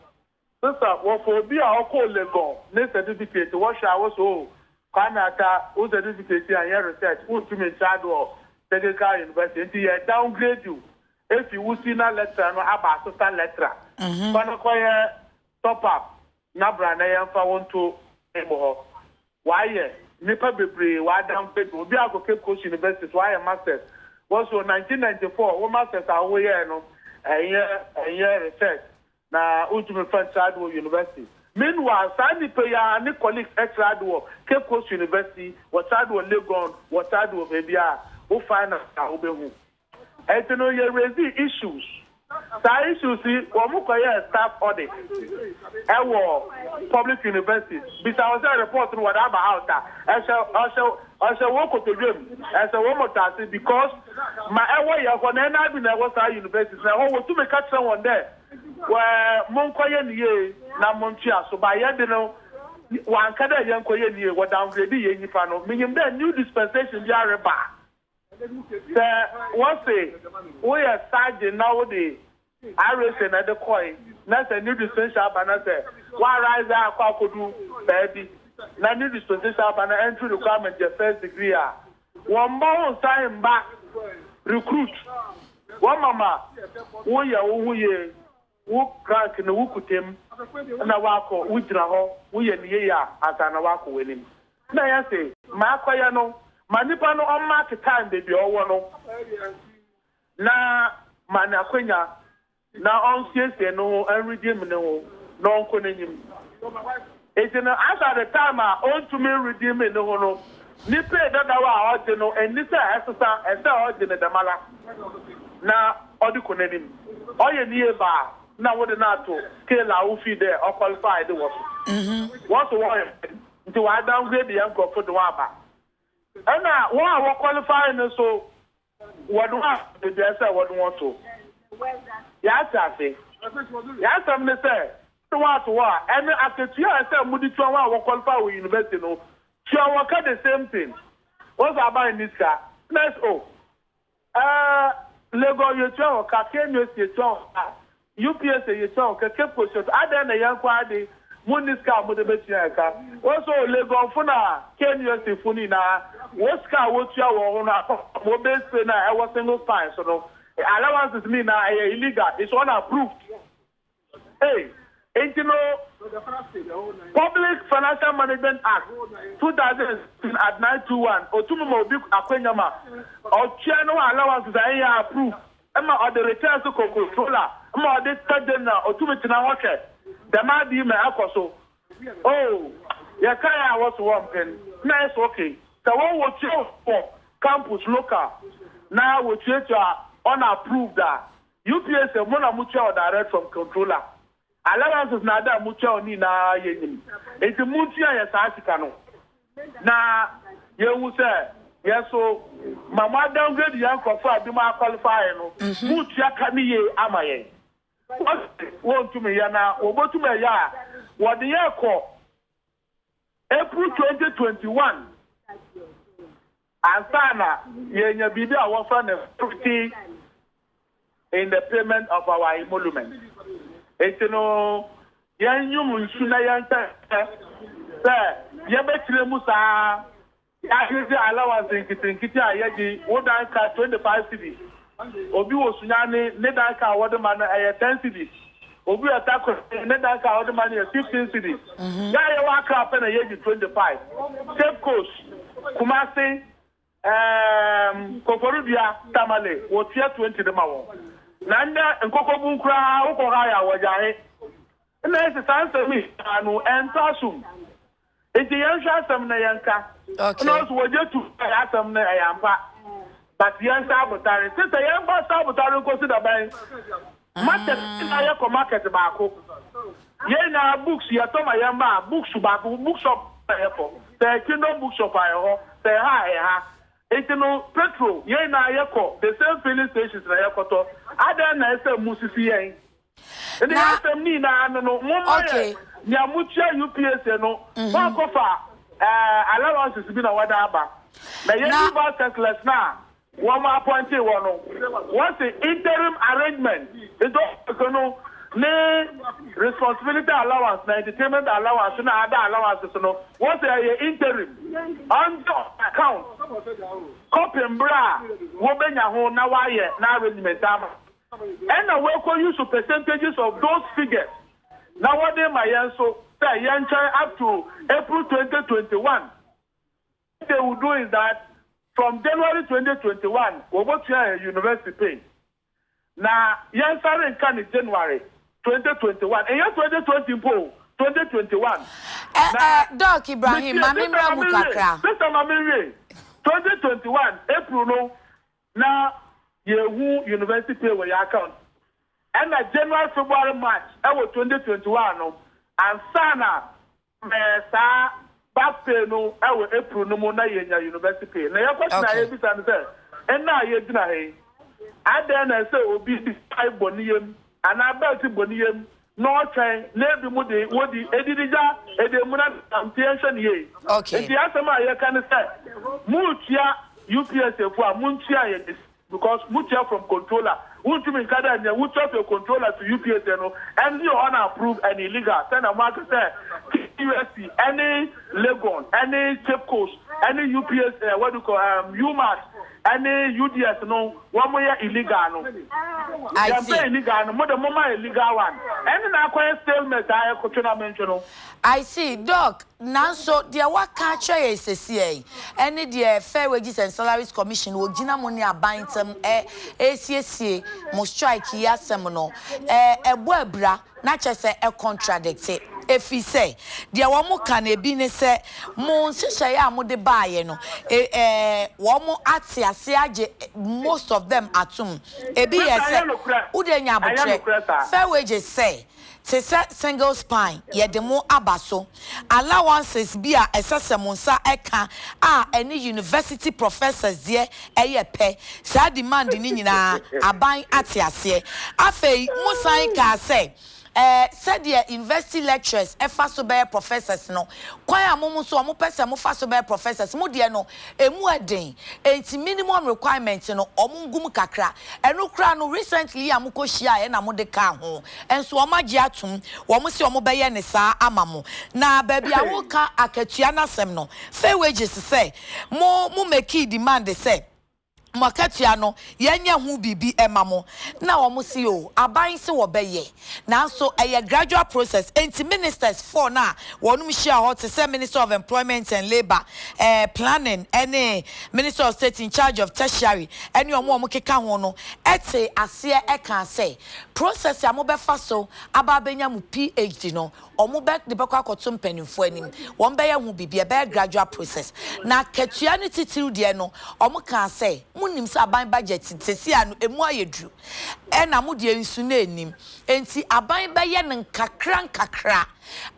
sesa wɔfa obi a ɔkɔɔ Legon ne certificate wɔhwɛ a wɔsɛ oh Kwame Atta wo certificate yi anyɛ research wontumi nkyerɛ ade wɔ technical university nti yɛ downgrade wo efi wo senior lecturer no aba assistant lecturer kɔ na kɔyɛ top up na bra na yɛmfa wo nto mu hɔ. Wayɛ nnipa bebree w'adamfo adu. Obi akɔ Cape Coast University so wayɛ masters. Wɔ so 1994 wo masters a wo yɛɛ no ɛnyɛ ɛnyɛ research na wontumi nfa nkyerɛ ade wɔ university. Meanwhile saa nnipa yi ara ne colleagues kyerɛ ade wɔ Cape Coast University, wɔkyerɛ ade wɔ Legon, wɔkyerɛ ade wɔ baabi a wo find out a wobɛhu. Ɛnti no yɛ raisee issues. Saa issues yi wɔn kɔ yɛɛ staff audit ɛwɔ public universities. Bisa wɔn sɛ report no wɔde aba out a, ɛhyɛ ɔhyɛ ɔhyɛ wɔn kotodwe mu, ɛhyɛ wɔn motaase because ma ɛwɔ yɛ hɔ na NIB na ɛwɔ saa universities na ɛhɔ wɔtumi ka kyerɛ wɔn dɛ wɛ monkɔ yɛ ne yie na montua so ba yɛ de no wɔanka dɛ yɛnkɔ yɛ ne yie wɔ downgrade yɛ nyipa no. Menyim dɛ new dispensation bi areba. Sɛ wɔse woyɛ sergeant na wode RSA na ɛde kɔe na sɛ new distinction aba na sɛ woarise akɔ akɔdu baabi. na new dispensation aba na entry requirement yɛ first degree a, wɔmma wo nsan mba recruit. Wɔma ma woyɛ wo ho yie, wo rank no wo kuta mu na woakɔ, wogyina hɔ, woyɛ no yie a ansa na woakɔ w'anim. Na yɛse ma akɔyɛ no, ma nipa no ɔmmark time baabi a ɔwɔ no na ma no akwanya na ɔnsiesie no ho, ɔnredeem ne ho, na ɔnkɔ n'enyim. Ntsi no, as at the time a onntumi nredeem no ho no, ne pay dadaw a ɔgye no, nnyi sɛ ɛsesa, ɛsɛ ɔgye no dɛmara na ɔdze kɔ n'enyim. Ɔyɛ ne yie ba a, nna wɔdze no ato scale a wofii dɛ ɔqualify de wɔ so. Hɔn so wɔyɛ dɛn ntsi wɔadowngrade hɛn nkorɔfo de hɔn aba. Nna hɔn a wɔqualify no so, Wɔde wɔn ato baabi a ɛsɛ sɛ wɔde wɔn to. Yɛate ase. Yɛn asɛm ne sɛ, wode wɔn ato hɔ a, ɛne akatua a ɛsɛ sɛ mode tua wɔn a wɔqualify wɔ university no, tua wɔn ka the same thing. Wɔn sɛ aban nni sika. Na ɛsɛ oh, ɛɛ, Legon yɛtua wɔn ka, KNUST yɛtua wɔn ka, UPSA yɛtua wo ka, Cape Coast yɛtua, adɛn na yɛn nko ara de monni sika a mode bɛtua yɛn ka? Wo nso Legon fo na KNUST fo no nyinaa wɔ sika a wɔtua wɔn ho no apart from wɔ base pay no a ɛwɔ single spine so no, allowances no nyinaa ɛyɛ illegal, it's unapproved. Ei, enti no Public Financial Management Act, 2016 Art 921 otumi ma obi akwanya ma ɔtua ne ho allowances a ɛnyɛ approved. ma ɔdze returns kɔ controller ma ɔdze tɔ general otumi tsena hɔ hwɛ dɛm ade yi ma ɛkɔ so oh yɛkae a wɔso wɔmpen na ɛsɛ okay sɛ wɔn wɔtua wɔ campus local na wɔtuatua unapproved a UPSA mo na motua wɔ direct from controller Allowances na ade a motua wɔ ne nyinaa yɛnyim nti montua yɛ saa sika no na yɛnhu sɛ yɛ so ma mo adowngrade yɛn nkorɔfoɔ a binom aqualify no motua ka no yie ama yɛn. Wɔse wɔntum nyɛ na wɔbɔtum ɛyɛ a wɔde yɛ kɔ April 2021 ansa na yɛanya biribi a wɔfrɛ no parity in the payment of our emolument. Enti no, yɛnwom nsu na yɛnka sɛ yɛbɛkyerɛ mu saa Yɛagyegye allowance nketenkete a yɛgye, wo dan ka 25 cedis, obi wɔ Sunyani ne dan ka a wɔde ma no ɛyɛ 10 cedis, obi wɔ Takoradi ne dan ka a wɔde ma no yɛ 15 cedis. Yɛn a yɛwɔ Accra pɛ na yɛgye 25. Cape Coast, Kumasi, ɛɛm, Koforidua, Tamale, wɔtua 20 de ma wɔn. Na ndɛ Nkokobun koraa wokɔ hɔ a wɔgye ahe? Nna ese saa nsɛm yi nyinaa no ɛntɔ asom. Nti yɛnhwɛ asɛm no yɛnka. Okay. Ɛna ɔse wɔgye to sɛ asɛm no ɛyɛ ampa but yɛnsa abotare. Sister yɛnfa sa abotare nkosi da bɛn? Market yɛn nyinaa yɛkɔ market baako. Yɛn nyinaa books yɛtɔ ma yɛn mma a books baako bookshop na yɛkɔ. Sɛ ɛyɛ Kingdom bookshop a ɛhɔ, sɛ ɛha a ɛha. Nti no petrol yɛn nyinaa yɛkɔ the same filling stations na yɛkɔtɔ. Adɛn na ɛsɛ musisi yɛn? Ɛnde Na asɛm no nyinaa no no, momma yɛ okay. nea motua UPSA no, moakɔfa eh, allowances bi na wɔde aba. Na yɛn Na new vice chancellors no a wɔn appointee wɔ no, wɔse interim arrangement, nti ɔfese no ne responsibility allowance na entertainment allowance na other allowances no, wɔse ɛyɛ interim, ɔngye on account kɔpem berɛ a wɔbɛnya ho na wɔayɛ n'arrangement ama. Ɛna wɔakɔ use percentages of those figures na wɔde ma yɛn nso sɛ yɛntwɛn up to April 2021. What they will do is that from January 2021 wɔbɔtua yɛn university pay na yɛnsare nka no January 2021, ɛnyɛ 2020 mpo o, 2021. Ɛ Na ɛ Doc Ibrahim, metie, ma me sister mmra ma mu menwie, kakra. sister ma menwie, 2021 April no Na yɛhu university pay wɔ yɛn account ɛna January, February, March ɛwɔ 2021 no ansa na mɛɛ saa back pay no ɛwɔ April no mu na yɛnya university pay. Na yɛn question a Okay. yɛbisa no sɛ ɛnna a yɛgyina ha yi adɛn na ɛsɛ obi de tie bɔ ne yam anaa belt bɔ ne yam na ɔtwɛn na ebi mu de wodi edidi gya edi emuna na nti yɛnhwɛ no yie. Okay. Nti asɛm a yɛka ne sɛ moretua UPSA fo a montua yɛn de because motua from controller wontumi nka dɛ nea wotua from controller to UPSA no ɛno yɛ unapproved and illegal sɛnea moaka sɛ. NUST ɛne Legon ɛne Cape Coast ɛne UPS eh, what do you call UMass ɛne UDS no wɔn yɛ illegal no. I Yɛn see. pɛ illegal no, mo de mo ma illegal one. Ɛne na akɔyɛ stalemate a ɛkotwe na mentwe no. I see, Doc, nanso deɛ woaka akyerɛ yɛn seesei yi ɛne deɛ Fair Wages and Salaries Commission wɔgyina mo ne aban ntam ɛ ɛresiesie mo strike yi asɛm no ɛ ɛbɔ abira na kyerɛ sɛ ɛ contradicte ɛfiri sɛ deɛ wɔn ka no ebi ne sɛ mo nhyehyɛeɛ a mode baeɛ no ɛ ɛ wɔn ate aseɛ agye most of them atom ebi yɛ Sister, sɛ ɛnyɛ nokorɛ. wode anya Ɛnyɛ abotrɛ nokorɛ saa. Fair Wages sɛ Te sɛ single spine, yɛde mo aba so. Allowances bi a ɛsɛ sɛ mo nsa ka a ɛne university professors deɛ yɛ pɛ. Saa demand no nyinaa, aban ate aseɛ. Afei mo san kaa sɛ, ɛɛ, sɛdeɛ university lecturers fa so bɛyɛ professors no, kwan a mo nso wɔpɛ sɛ mofa so bɛyɛ professors, mo deɛ no, ɛmu yɛ den. Enti minimum requirement no, wɔn ngu mu kakra. Ɛno koraa no, recently yi a mokɔ hyiaeɛ na mode kaa ho. Nso wɔn agye atom, wɔn se wɔn bɛyɛ no saa ama mo. Na baabi a woka akatua no asɛm no, fair wages sɛ, mo mo makee demand sɛ, mo akatua no yɛnyɛ ho biribi mma mo. Na wɔn se oo, aban se wɔbɛyɛ, nanso ɛyɛ gradual process, enti ministers four no a wɔnom hyia hɔ te sɛ Minister of Employment and Labour, eh, Planning ne Minister of State in charge of Tertiary ne wɔn a wɔkeka ho no tee aseɛ kaa sɛ process a mobɛfa so aba abɛnya mo PhD no wɔn bɛ de bɛkɔ akɔto mpanimfoɔ anim, wɔn bɛyɛ ho biribi, ɛbɛyɛ gradual process. Na akatua no titiriw deɛ no, wɔn kaa sɛ, monim sɛ aban budget seesei a no ɛmu ayɛ duru, ɛna mo deɛ nso na ɛnnim, enti aban bɛyɛ no nkakra nkakra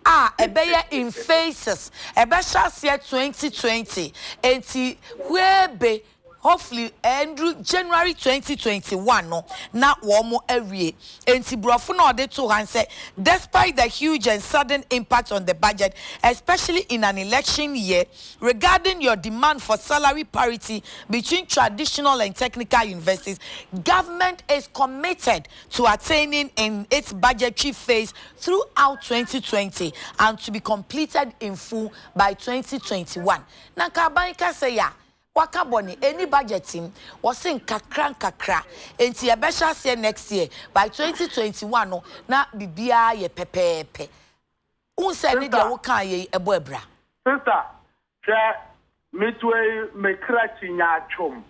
a ɛbɛyɛ in phases, ɛbɛhyɛ aseɛ 2020, enti hwee Hopefully ɛnduru January 2021 no na wɔn awie. Enti brɔfo no a ɔde too ha no sɛ despite the huge and sudden impact on the budget especially in an election year regarding your demand for salary parity between traditional and technical universities, government is committed to attaining in its budgetary phase throughout 2020 and to be completed in full by 2021. Na nka aban ka sɛ ya Waka bɔne, ɛnni budget mu. Wɔse nkakra nkakra, enti yɛbɛhyɛ aseɛ next year, by 2021 no na biribiara yɛ pɛpɛɛpɛ. Wohu sɛ ɛne deɛ Sister, wokaeɛ yi ɛbɔ abira? sister, hwɛ, me toa yi, me kra kyi nyaatwom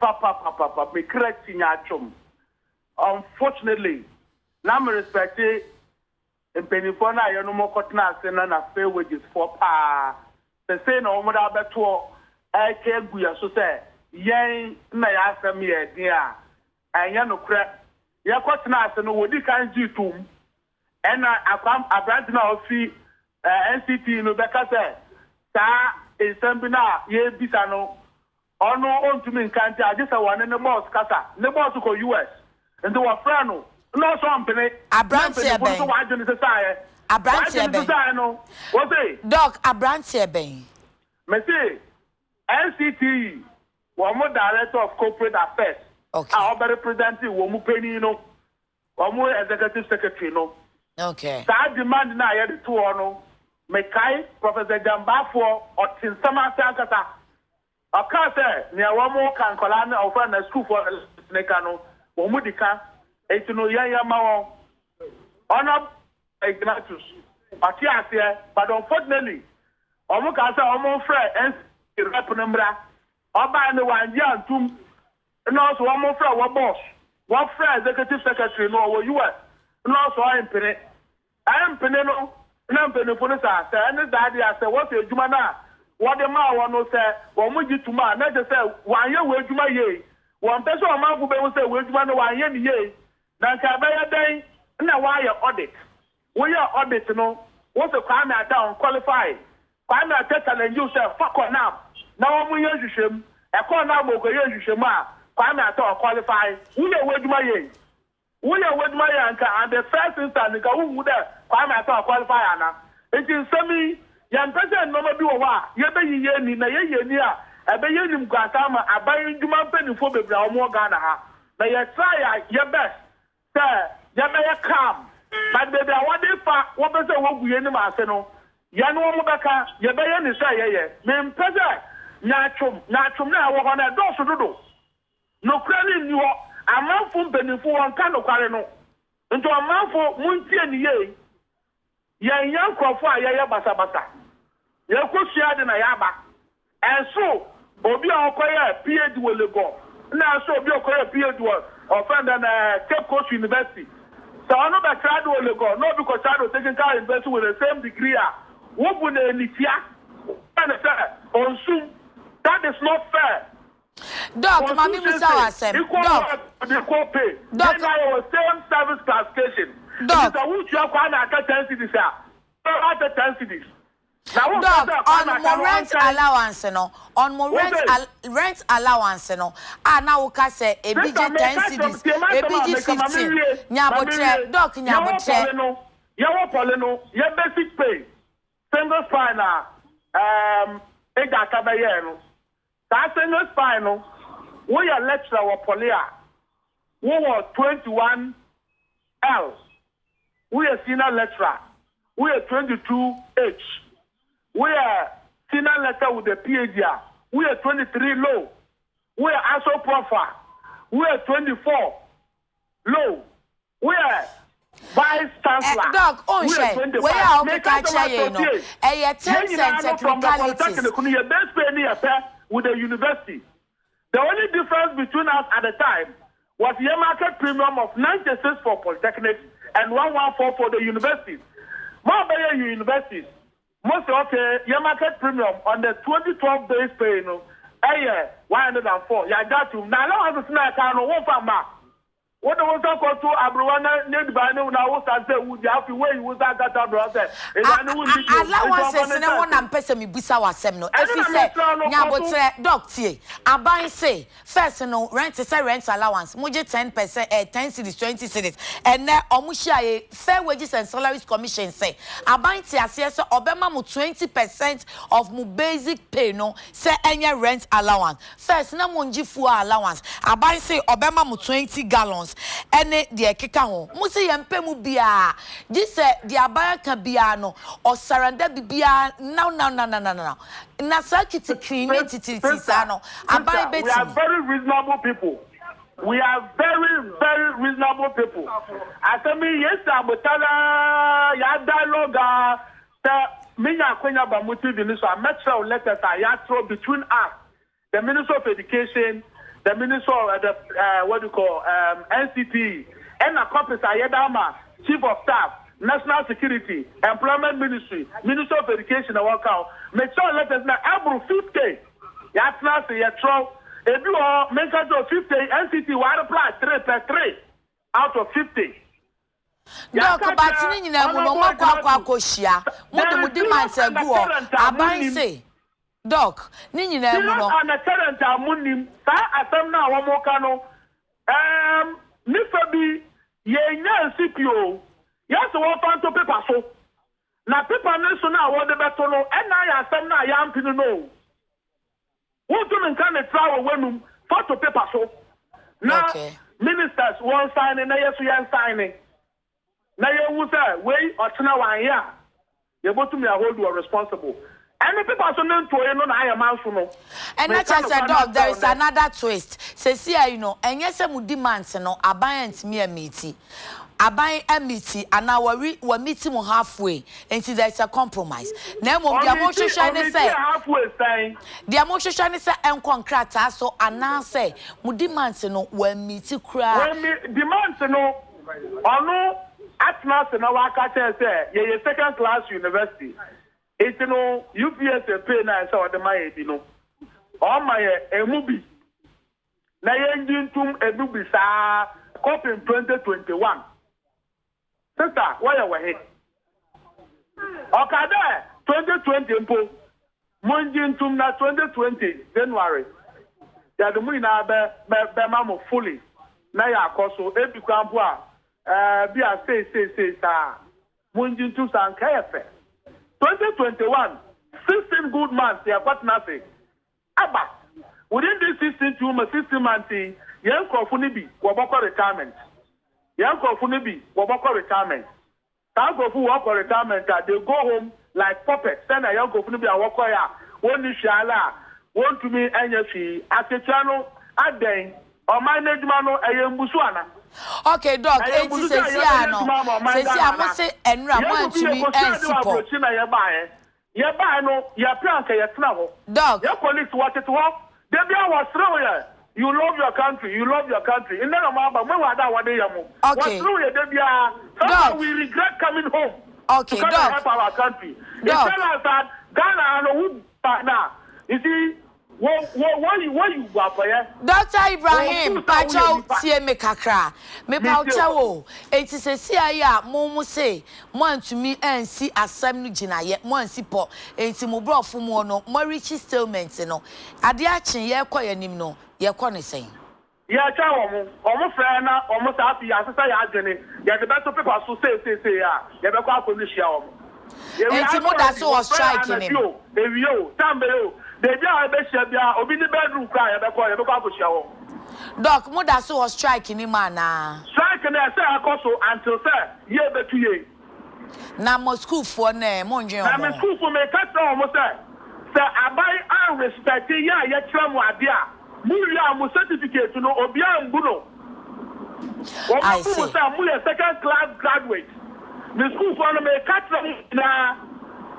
papapapapa, me kra kyi nyaatwom. Unfortunately, na me respecte Mpaninfoɔ no a yɛnom kɔtena ase no na fair wages foɔ paa sɛ sei na wɔn de abɛtoɔ ɛretwa agu yɛn so sɛ yɛn na yɛn asɛm yɛ den a, ɛnyɛ nokorɛ. Yɛkɔ tena ase no wɔdi kan gyee toom ɛna akwa aberante no a ɔfi NCT no bɛka sɛ saa nsɛm bi no a yɛrebisa no Ɔno ontumi nka nti agye sɛ wɔne ne boss kasa. Ne boss kɔ US nti wɔfrɛɛ no na ɔse ɔmpene. Na Abranteɛ mpanyinfo no nso bɛn? wɔn adwene sesaeɛ. Wɔn Abranteɛ adwene bɛn? sesaeɛ no wose. Doc, abranteɛ bɛn? Mese NCTE wɔn Director of Corporate Affairs a Okay. ɔbɛ represent wɔn panin no, wɔn Executive Secretary no. Okay. Saa demand no a yɛde too hɔ no, mekae Professor Gyambafoɔ ɔte nsɛm ase ankasa. Ɔkaa sɛ, Nea wɔka, nkwadaa no, wɔfrɛ no asukuufoɔ no ka no, wɔn di ka, enti no yɛn yɛma wɔn. Honourable Ignatius, ɔte aseɛ, but unfortunately, wɔn kaa sɛ wɔn mfrɛ NCC rep no mmra, ɔbaeɛ no wangye antum, ɛna ɔsɛ wɔn mfrɛ wɔ boss, wɔfrɛ executive secretary no ɔwɔ US, ɛna ɔsɛ ɔmpene. Ɛmpene no na mpanyimfo no saa. Sɛ ɛne saa de a, sɛ wɔsɛ adwuma no a wɔde maa wɔn no, sɛ wɔgye tom a, na ɛkyerɛ sɛ wɔanyɛ wɔn adwuma yie. Wɔmpɛ sɛ ɔmanfo behu sɛ wɔn adwuma no wɔanyɛ no yie. Na anka ɛbɛyɛ dɛn na wɔayɛ audit? Woyɛɛ audit no, wose Kwame Atta unqualify. Kwame Atta challenge wo sɛ fa kɔ NAB na wɔnyɛ nhwehwɛmu. Ɛkɔɔ NAB ma wɔkɔyɛɛ nhwehwɛmu a, Kwame Atta ɔqualify. Woyɛɛ w'adwuma yie. Woyɛ w'edwuma yie a nka at the first instance nka wonnhu dɛ Kwame Atta ɔqualify ana. Ntsi nsɛm yi, yɛmmpɛ sɛ nnoɔma bi wɔ hɔ a yɛbɛyi yɛn ani na yɛyi ani a ɛbɛyɛ animguase ama aban ndwuma mpanyinfoɔ bebree a wɔwɔ Ghana ha. Na yɛ try a yɛ best sɛ yɛbɛyɛ calm but baabi a wɔde fa wɔpɛ sɛ wɔgu yɛn anim ase no. Yɛne wɔn bɛka, yɛbɛyɛ ne sɛ yɛyɛ. Mempɛ sɛ nyaatwom, nyaatwom no a ɛwɔ hɔ no, ɛdɔɔso dodo. Nokorɛ no nni hɔ. Amanfo mpanyimfo wɔnka nokware no. Nti ɔmanfo montie no yie. Yɛnyɛ nkurɔfoɔ a yɛyɛ basabasa. Yɛkɔsua ade na yɛaba. Ɛnso obi a ɔkɔyɛɛ PhD wɔ Legon na ɛnso obi a ɔkɔyɛɛ PhD wɔ ɔfrɛ no dɛn ɛɛ Cape Coast University. Sɛ ɔno bɛtra ade wɔ Legon na obi kɔtra ade wɔ Technical University with the same degree a, wobu no anitia. Woyɛ no sɛ ɔnsum. That is not fair. Doc, ma me Constitution musa wo se asɛm. equal Doc, work with equal pay. Yɛn Doc, nyinaa yɛwɔ same service classification. Nti Doc, sɛ wotua Kwame Aka ten cedis a, wobɛma ate ten cedis. Na wonka Doc, sɛ Kwame on Aka mo no rent ɔnkan. allowance no, on mo Wo rent se? al rent allowance no, a na woka sɛ ebi Sister gye ten meka kyerɛ cedis, tie m'asɛm ebi a gye meka ma 15. menwie Nya ma abotrɛ, menwie. Doc, nya Yɛwɔ abotrɛ. pɔle no, yɛwɔ pɔle no, yɛ basic pay, single spine a um, Agya Aka bɛyɛɛ no, Saa single spine no, woyɛ lecturer wɔ poly a, wowɔ 21 L, woyɛ senior lecturer, woyɛ 22 H, woyɛ senior lecturer with a PhD a, woyɛ 23 low, woyɛ aso prof a, woyɛ 24 low. Woyɛ vice Eh, chancellor, Doc, woyɛ wonhwɛ, wei 25. a Meka wokeka asɛm akyerɛ akyerɛ yɛn wo no, tie. ɛyɛ Yɛn terms and nyinaa no from the technicalities. polytechnic no, yɛ base pay no yɛ pɛ with the university. The only difference between us at the time was yɛ market premium of 96 for polytechnics and 114 for the universities. Mo a bɛyɛ universities, mo se okay, yɛ market premium on the 2012 base pay no ɛyɛ 104. Yɛagye atom. Na allowances na ɛka no, womfa mma. Wode wo nsa kɔto aberewa no n'aduban no mu na wosan sɛ wudi, afei woayi wo nsa akata aberewa sɛ aduan no wonni bio, enti ɔmfa Allowances ne ne nsa ho na nsi. mpɛ sɛ mebisa wo asɛm no, Ɛno na efisɛ mesrɛ wo no, kɔ so. nyabotrɛ, Doc tie, aban se first no rent te sɛ rent allowance, mogye ten percent eh, ten cedis, 20 cedis, ɛnnɛ ɔmo hyiae Fair Wages and Salaries Commission se aban te aseɛ sɛ ɔbɛma mo 20 percent of mo basic pay no sɛ ɛnyɛ rent allowance. First na mongye fuel allowance, aban se ɔbɛma mo 20 gallons ɛne deɛ ɛkeka ho. Mo se yɛmpɛ mu biara, gye sɛ deɛ aban aka biara no ɔsaranda bibiara now now now now now now. Na saa kitikiri ne titiritii saa Sister, no, aban sister, we are bɛtumi. very reasonable people. We are very, very reasonable people. Asɛm yi yɛsi abotare yɛ dialogue a sɛ menya akwanya ba mo TV no so a mɛkyerɛw letters a yɛatwerɛ between us, the Minister of Education, the Minister of the what do you call NCTE, ɛna copies a yɛda ama Chief of Staff, National Security, Employment Ministry, Minister of Education na wɔka ho. Mekyerɛw letters na ɛboro 50 yɛatena ase yɛtwerɛw. Ebi wɔ hɔ menka kyerɛw 50 NCT wa reply three per three out of 50. Doc, Yɛaka but kyerɛ ne nyinaa mu no, Honourable moakɔ akɔ Agyinatu. akɔhyia. Mode There mo is demands serious agu hɔ. undercurrent a Aban monnim. se, Doc, ne nyinaa mu Serious no, undercurrent a monnim. Saa asɛm no a wɔka no, nifa bi yɛnya nsi pii o. Yɛsɛ wɔmfa nto paper so. Na paper no so no a wɔde bɛto no, ɛna ayɛ asɛm no a yɛampene no o. Wontumi nka ne tra wɔ w'anum fa to paper so. Na ministers wɔn sign na yɛ so yɛn sign. Na yɛhu sɛ wei ɔkyena wanyɛ a yɛbɛtumi ahold you responsible. Ɛne paper so ne ntoe no na ayɛ man so no. Ɛna Meka kyerɛ sɛ nokware Doc, there akyerɛ is wo nnɛ. another twist. Sɛsi ayi no, ɛnyɛ sɛ mo demands no, aban antumi ameet. Aban ameet anaa wɔre wɔmeet mo halfway. Nti there is a compromise. Na mmom deɛ Ɔmeet mohwehwɛ ne ɔmeet sɛ yɛ halfway sɛn. Deɛ mohwehwɛ ne sɛ ɛnkɔ nkrataa so anaasɛ mo demands no wɔameet koraa. When me demands no, ɔno atena ase na waka kyerɛ sɛ yɛyɛ second class university. Nti no UPSA pay na ɛsɛ ɔde ma yɛ bi no, ɔma yɛ emu bi na yɛngye ntum emu bi saa kɔpem 2021. Sister, wɔyɛ wɔ he? Ɔka dɛ 2020 mpo mongye ntum na 2020 January yɛde mo nyinaa bɛ bɛ bɛma mo fully na yɛakɔ so ebi kora mpo a bi a sei sei sei saa mongye ntum saa nka yɛ fɛ. 2021, 16 good months yɛkɔtena ase aba. Within this 16 2 ma 16 months yi, yɛn nkurɔfo no bi wɔbɛkɔ retirement, yɛn nkurɔfo no bi wɔbɛkɔ retirement. Saa nkurɔfo wɔkɔ retirement a, they go home. like puppet sɛnea yɛn nkurɔfo no bi a wɔkɔe a wɔnni hwee ara a wɔntumi nyɛ hwee. Akatua no adɛn? Ɔman no adwuma no, ɛyɛ mmusu ana? Ok doc, Ɛyɛ enti mmusu sɛ seesei yɛbɛyɛ a no, adwuma ama ɔman seesei Ghana a mo ana? se ɛnora Yɛn mo mu bi antumi yɛkɔsua ade ansi wɔ pɔ. aburokyi na yɛbaeɛ. Yɛbaeɛ no, yɛpɛ anka yɛtena hɔ. Doc. Yɛn colleagues wɔtete hɔ, da biara wɔserew yɛn, You love your country, you love your country. Nnɛ na moaba, moahu ade a wɔde yɛ mo. Ok. Wɔserew yɛn da biara. Sometimes Doc. we regret coming home to Ok, come and Doc. help our country. It Doc. tell us that Ghana ha no, wo ba no a, you see, Wo wo woyi woyi wo afɔyɛ. Doctor Ibrahim Wɔn feel sɛ woyɛ pakyɛw nipa. tie me kakra mepaw Metie kyɛw wo. o enti sesia yi a mo mo se mo antumi ansi asɛm no gyinayɛ mo ansi pɔ enti mo brɔfo muo no mo areachi stalement no adeɛ akye yɛkɔ yanim no yɛkɔ no sɛn. Yɛretwɛn wɔn. Wɔn frɛ na wɔn saa afei yɛasesa yɛn adwene, yɛde bɛto pepa so seeseesei a, yɛbɛkɔ akɔhyia wɔn. Yɛwie Enti mo da already, so wɔ wɔfrɛ yɛn strike no anadwo mu? o, awia o, time bɛyɛ o, baabi a yɛbɛhyia biara, obi ne bedroom koraa a yɛbɛkɔ, yɛbɛkɔ akɔhyia wɔn. Doc, mo da so wɔ strike no mu anaa? Strike no ɛsɛ ɛkɔ so until sɛ yie bɛtu yie. Na mo sukuufoɔ no ɛ, monnwen Na wɔn me ho? sukuufo, meka kyerɛ wɔn sɛ, sɛ aban anrespɛte yɛ a yɛkyerɛ mo ade a, mowie a mo certificate no obiara mbu no. I Wɔbɛbu mo see. sɛ moyɛ second class graduate. Me sukuufoɔ no, meka kyerɛ mo nyinaa,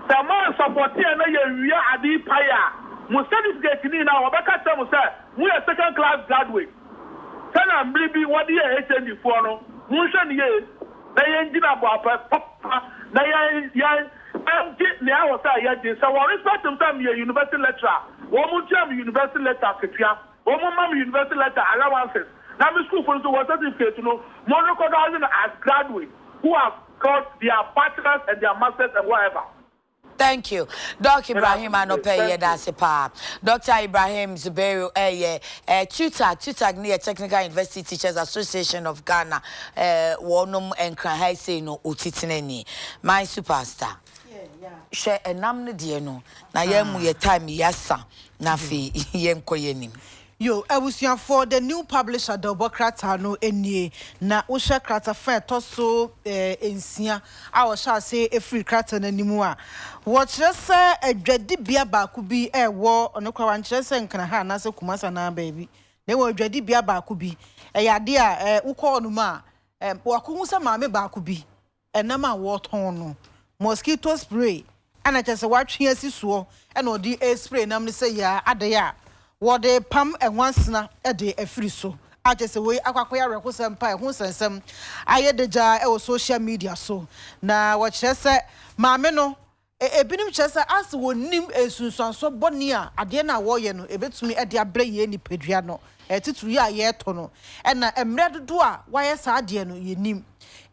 sɛ moansɔpɔte yɛn na yɛwia ade yi pae a, mo certificate no nyinaa wɔbɛka kyerɛ mo sɛ moyɛ second class graduate. Sɛnea mmere bi wɔde yɛɛ HND foɔ no, monhwɛ no yie na yɛngyina boapɛ papa na yɛn yɛn yɛngye nea ɛwɔ sɛ yɛgye. Sɛ wɔ respect me sɛ meyɛ university lecturer a, wɔn ntua me university lecturer akatua, wɔn mma me university lecturer allowances, na me sukuufo no nso wɔn certificate no mo recognise no as graduate who have got their bachelors and their masters and whatever. Thank you Doc Meda ase Ibrahim bebree. anɔpa yi Thank yɛda you. ase paa. Doctor Ibrahim Zubairu ɛyɛ eh, TUTAG, TUTAG no yɛ Technical University Teachers Association of Ghana eh, wɔnom Nkran ha yi sei no otitenani. My superstar. Hwɛ ɛnam no deɛ no na yɛn mu yɛ time yi asa na afei yɛnkɔ yɛn anim. Yo, abusuafoɔ, The New Publisher dawubɔ krataa no nie, na wohwɛ kratafa a ɛtɔ so nsia a wɔhyɛ ase firi krataa no anim a, wɔkyerɛ sɛ adwadibea baako bi wɔ, ɔno koraa wankyerɛ sɛ Nkraha anaasɛ Kumasi anaa baabi, na mmom adwadibea baako bi, ɛyɛ adeɛ a wokɔ hɔnom a, wɔakɔhu sɛ maame baako bi Ɛnam a wɔtɔn no, mosquito spray na kyerɛ sɛ watwe asi soɔ na ɔde respray nam no sɛ yɛ adeɛ a wɔde pam nwansena de afiri so a kyerɛ sɛ wei akɔ akɔyɛ awerɛhosɛm pa a ɛho nsɛnsɛm ayɛ dagyaa wɔ social media so. Na wɔkyerɛ sɛ maame no Ebinom kyerɛ sɛ asɛ wɔnnim nsunsuansoɔ bɔne a adeɛ no a wɔreyɛ no ɛbɛtumi de abrɛ yɛn nipadua no, titiriw yɛ a yɛretɔ no. Ɛna mmerɛ dodoɔ a wɔayɛ saa adeɛ no, yɛnnim.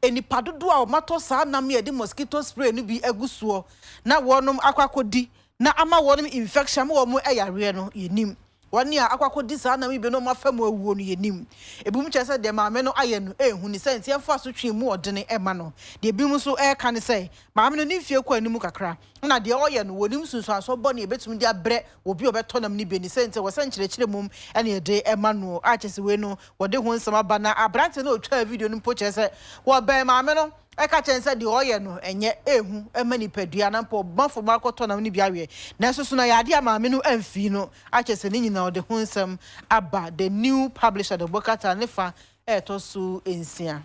Nnipa dodoɔ a wɔatɔ saa nam yi a yɛde mosquito spray no bi agu soɔ na wɔnom akɔ akɔdi na ama wɔnom infection ama wɔn yareɛ no, yɛnnim. Wɔn a akɔ akɔdi saa nam yi bi na wɔafa mu awuo no, yɛnnim. Ebinom kyerɛ sɛ deɛ maame no ayɛ no ɛyɛ hu, ne sɛ nti ɛmfa asotwe mu ɔdene mma no. Deɛ ebinom nso reka ne sɛ, maame no ne mfeɛ kɔ anim kakra, ɛna deɛ ɔreyɛ no, wɔnnim nsunsuansoɔ bɔne a ɛbɛtumi de abrɛ obi a ɔbɛtɔ nam no bi, ne sɛ nti ɛwɔ sɛ nkyerɛkyerɛ mmom na yɛde ma no. A kyerɛ sɛ wei no, wɔde ho nsɛm aba. Na aberanteɛ no a ɔtwaa video no mpo kyerɛ sɛ wɔbɛn maame no ka kyerɛ no sɛ deɛ ɔreyɛ no nyɛ, ɛyɛ hu ma nipadua na mpo ɔbɔfo ma akɔtɔ nam no bi aweɛ. Nanso so na ɛyɛ adeɛ a maame no amfii no akyerɛ sɛ ne nyinaa ɔde ho nsɛm aba The New Publisher de bɔ krataa ne fa a ɛtɔ so nsia.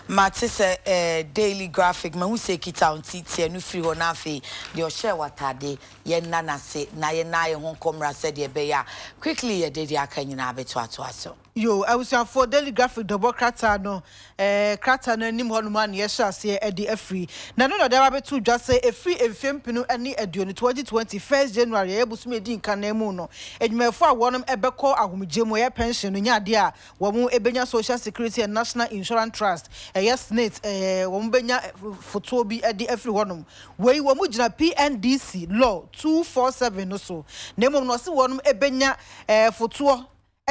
Mate sɛ eh, Daily Graphic, mahu sɛ ekita wo nti te ɛno firi hɔ na afei deɛ ɔhyɛɛ w'atade yɛnna no ase na yɛnna yɛn ho nkɔ mmra sɛdeɛ ɛbɛyɛ a quickly yɛde deɛ aka nyinaa bɛtoatoa so. Yo, abusuafoɔ, Daily Graphic dɔbɔ krataa no, eh, krataa no anim hɔnom a na yɛhyɛ aseɛ de afiri. Na ɛno na ɔde aba abɛto dwa sɛ ɛfiri mfeɛ mpenu ne aduonu, 2020, first January, ɛyɛ bosome a ɛdi nkan no mu no, adwumayɛfoɔ a wɔnom bɛkɔ ahomegyeɛ mu, ɛyɛ pension no, nyɛ adeɛ a wɔn bɛnya Social Security and National Insurance Trust, ɛyɛ SSNIT, eh, wɔn bɛnya fotoɔ bi de afiri hɔnom. Wei wɔn gyina PNDC Law 247 no so. Na mmom no ɔse wɔnom bɛnya, eh, fotoɔ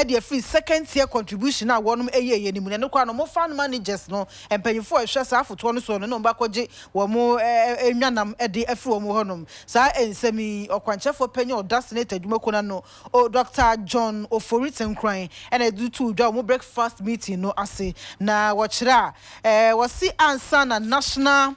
de afiri second tier contribution a wɔnom yɛeɛ no mu, na ɛno koraa no wɔn fund managers no, mpanyinfoɔ a ɛhwɛ saa afotoɔ no soɔ no na wɔn bɛakɔgye wɔn nnwanam de afiri wɔn hɔ nom. Saa nsɛm yi, ɔkwankyerɛfoɔ panyin a ɔda Senate adwumakuo no ano, O Dɔkta John Ofori Tenkoran na ɛde too dwa wɔ wɔn breakfast meeting no ase, na wɔkyerɛ a, wɔse ansa na National.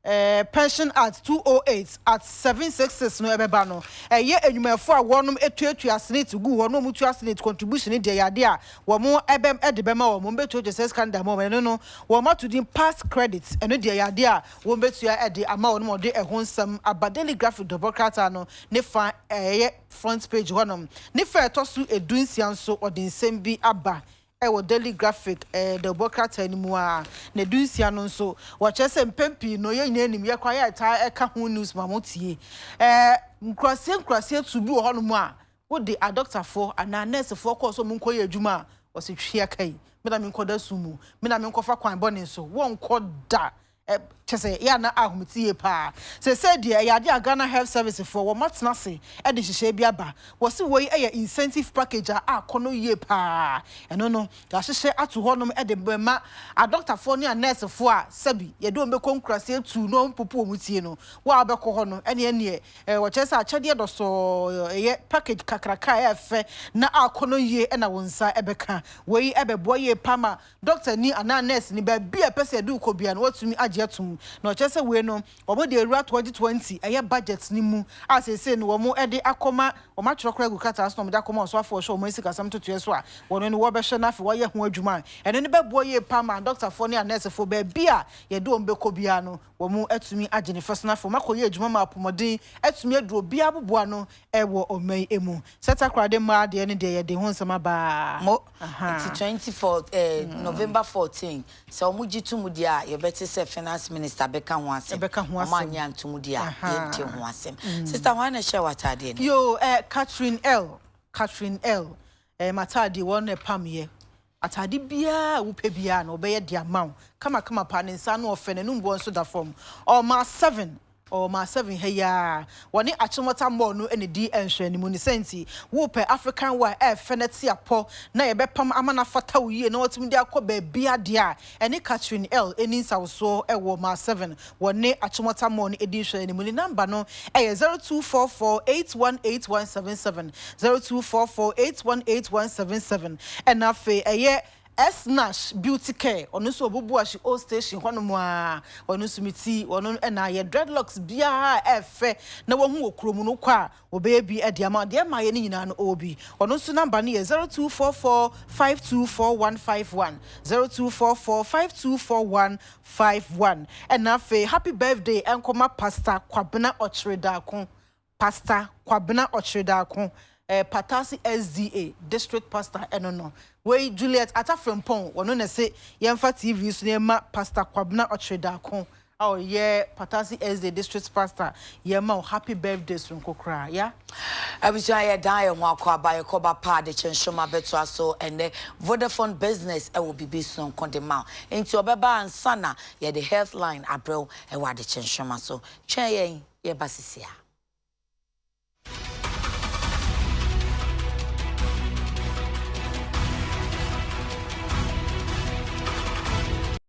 Pension Act 208, Act 766 no ɛbɛba no, ɛyɛ nnwumayɛfoɔ a wɔnom tuatua SSNIT gu hɔ na wɔn tua SSNIT contribution no deɛ ɛyɛ adeɛ a wɔn ɛbɛ de bɛma wɔn, wɔn bɛtuatua saa sika no de ama wɔn, ɛno no wɔn ato din past credit, ɛno deɛ ɛyɛ adeɛ a wɔn bɛtua de ama wɔn ma wɔde ɛho nsɛm aba. Daily Graphic dɔbɔ krataa no ne fa ɛyɛ front page hɔnom ne fa ɛtɔ so 16 nso wɔde nsɛm bi aba wɔ Daily Graphic dawubɔ krataa no mu ara, na 16 no nso, wɔkyerɛ sɛ mpɛn pii no, yɛn nyinaa nim, yɛ koraa yɛtaa ka ho news ma motie. Nkuraseɛ nkuraseɛ tu bi wɔ hɔnom a, wode adɔktafoɔ anaa nɛɛsefoɔ kɔɔ sɛ wɔnkɔyɛ adwuma a, wɔse twea ka yi, me na menkɔda sum mu, me na menkɔfa kwan bɔne so, wɔnkɔ da. Kyerɛ sɛ ɛyɛ a na ahomete yie paa. Seesei deɛ ɛyɛ adeɛ a Ghana Health Service foɔ wɔn atena ase de nhyehyɛeɛ bi aba. Wɔse wei yɛ incentive package a akɔnɔ yie paa. Ɛno no yɛahyehyɛ ato hɔ nom de bɛma adɔktafoɔ ne anɛɛsefoɔ a sɛbi yɛde wɔn bɛkɔ nkuraseɛ tuu na wɔn popo wɔn tie no. Wo a wobɛkɔ hɔ no ɛneɛ neɛ wɔkyerɛ sɛ akyɛdeɛ dɔsɔɔ ɛyɛ package kakraka a ɛyɛ fɛ na akɔnɔ yie na wo nsa bɛka. Wei bɛboa yie paa ma dɔktani anaa nɛɛseni, baabi a ɛpɛ sɛ yɛde wo kɔ biara no, wɔatumi agye atom. Na ɔkyerɛ sɛ wei no, wɔde awura 2020, ɛyɛ budget no mu a seesei no wɔde akɔma, wɔatwerɛ koraa agu krataa so na wɔde akɔma ɔsoafoɔ a ɔhwɛ ɔman sikasɛm ntotoeɛ so a wɔno no wɔbɛhwɛ na afei wɔayɛ ho adwuma a ɛno no bɛboa yie paa ma adɔktafoɔ ne anɛɛsefoɔ baabi a yɛde wɔn bɛkɔ biara no wɔatumi agye ne fɛ so na afei wɔakɔyɛ adwuma ma apɔmuden atumi aduru obiara aboboano wɔ ɔman yi mu. Sɛ Takoradi mmaa deɛ no deɛ yɛde ho nsɛm aba. Mo, nti 24 eh, November 14, sɛ wɔn gye to mu deɛ a, yɛbɛte sɛ finance minister bɛka ho asɛm. Ɛbɛka ho Wɔn asɛm. annye anto mu deɛ a, Ahaa. yɛnte ho asɛm. Sister, hwan na ɛhyɛɛ w'ataadeɛ no? Yoo, eh, Catherine L, Catherine L, eh, m'ataadeɛ wɔn na ɛpamyɛ. Ataade biara a wopɛ biara no, ɔbɛyɛ de ama wo kamakama paa. Ne nsa ano ɔfɛ, n'anum boɔ nso da fam. Ɔmaa seven, ɔmaa seven ha yi ara. Wɔne Achimota Mall no na ɛdi nhwɛanimu. Ne saa nti, wopɛ African wear a ɛyɛ fɛ na ɛte apɔ na yɛbɛpam ama no afata wo yie na woatumi de akɔ baabiara deɛ a, ɛne Catherine L nni nsawosoɔ wɔ Mile Seven. Wɔne Achimota Mall no di nhwɛanimu. Ne namba no yɛ 0244 818177, 0244 818177. Ɛna afei ɛyɛ S Nash Beauty Care, ɔno nso wɔ Bubuashi Old Station hɔnom ara. Ɔno nso me ti, ɔno na ayɛ dreadlocks biara a ɛyɛ fɛ na wahu wɔ kurom no, wokɔ a Wɔbɛyɛ bi de ama wo. Deɛ ɛmmaeɛ no nyinaa no, ɔwɔ bi. Ɔno nso number no yɛ 0244 524151, 0244 524151. Ɛna afei happy birthday nkɔma Pastor Kwabena Ɔkyeredaako, Pastor Kwabena Ɔkyeredaako, eh, Patasi SDA District Pastor ɛno no. Wei Juliet Atta Frimpong, ɔno na ɛse yɛmfa TV so na yɛmma Pastor Kwabena Ɔkyeredaako a ɔyɛ Patasi SDA district pastor yɛ ma wo happy birthday soronko koraa ya. Abusua yɛ dan yɛ ho akwaaba yɛ kɔba paa de kye nsoroma bɛtoa so ɛnɛ Vodafone business ɛwɔ bibi sononko de ma wo nti ɔbɛba ansa na yɛde health line abrɛ wo ɛwɔ adekye nsoroma so twɛn yɛn yɛba sisi a.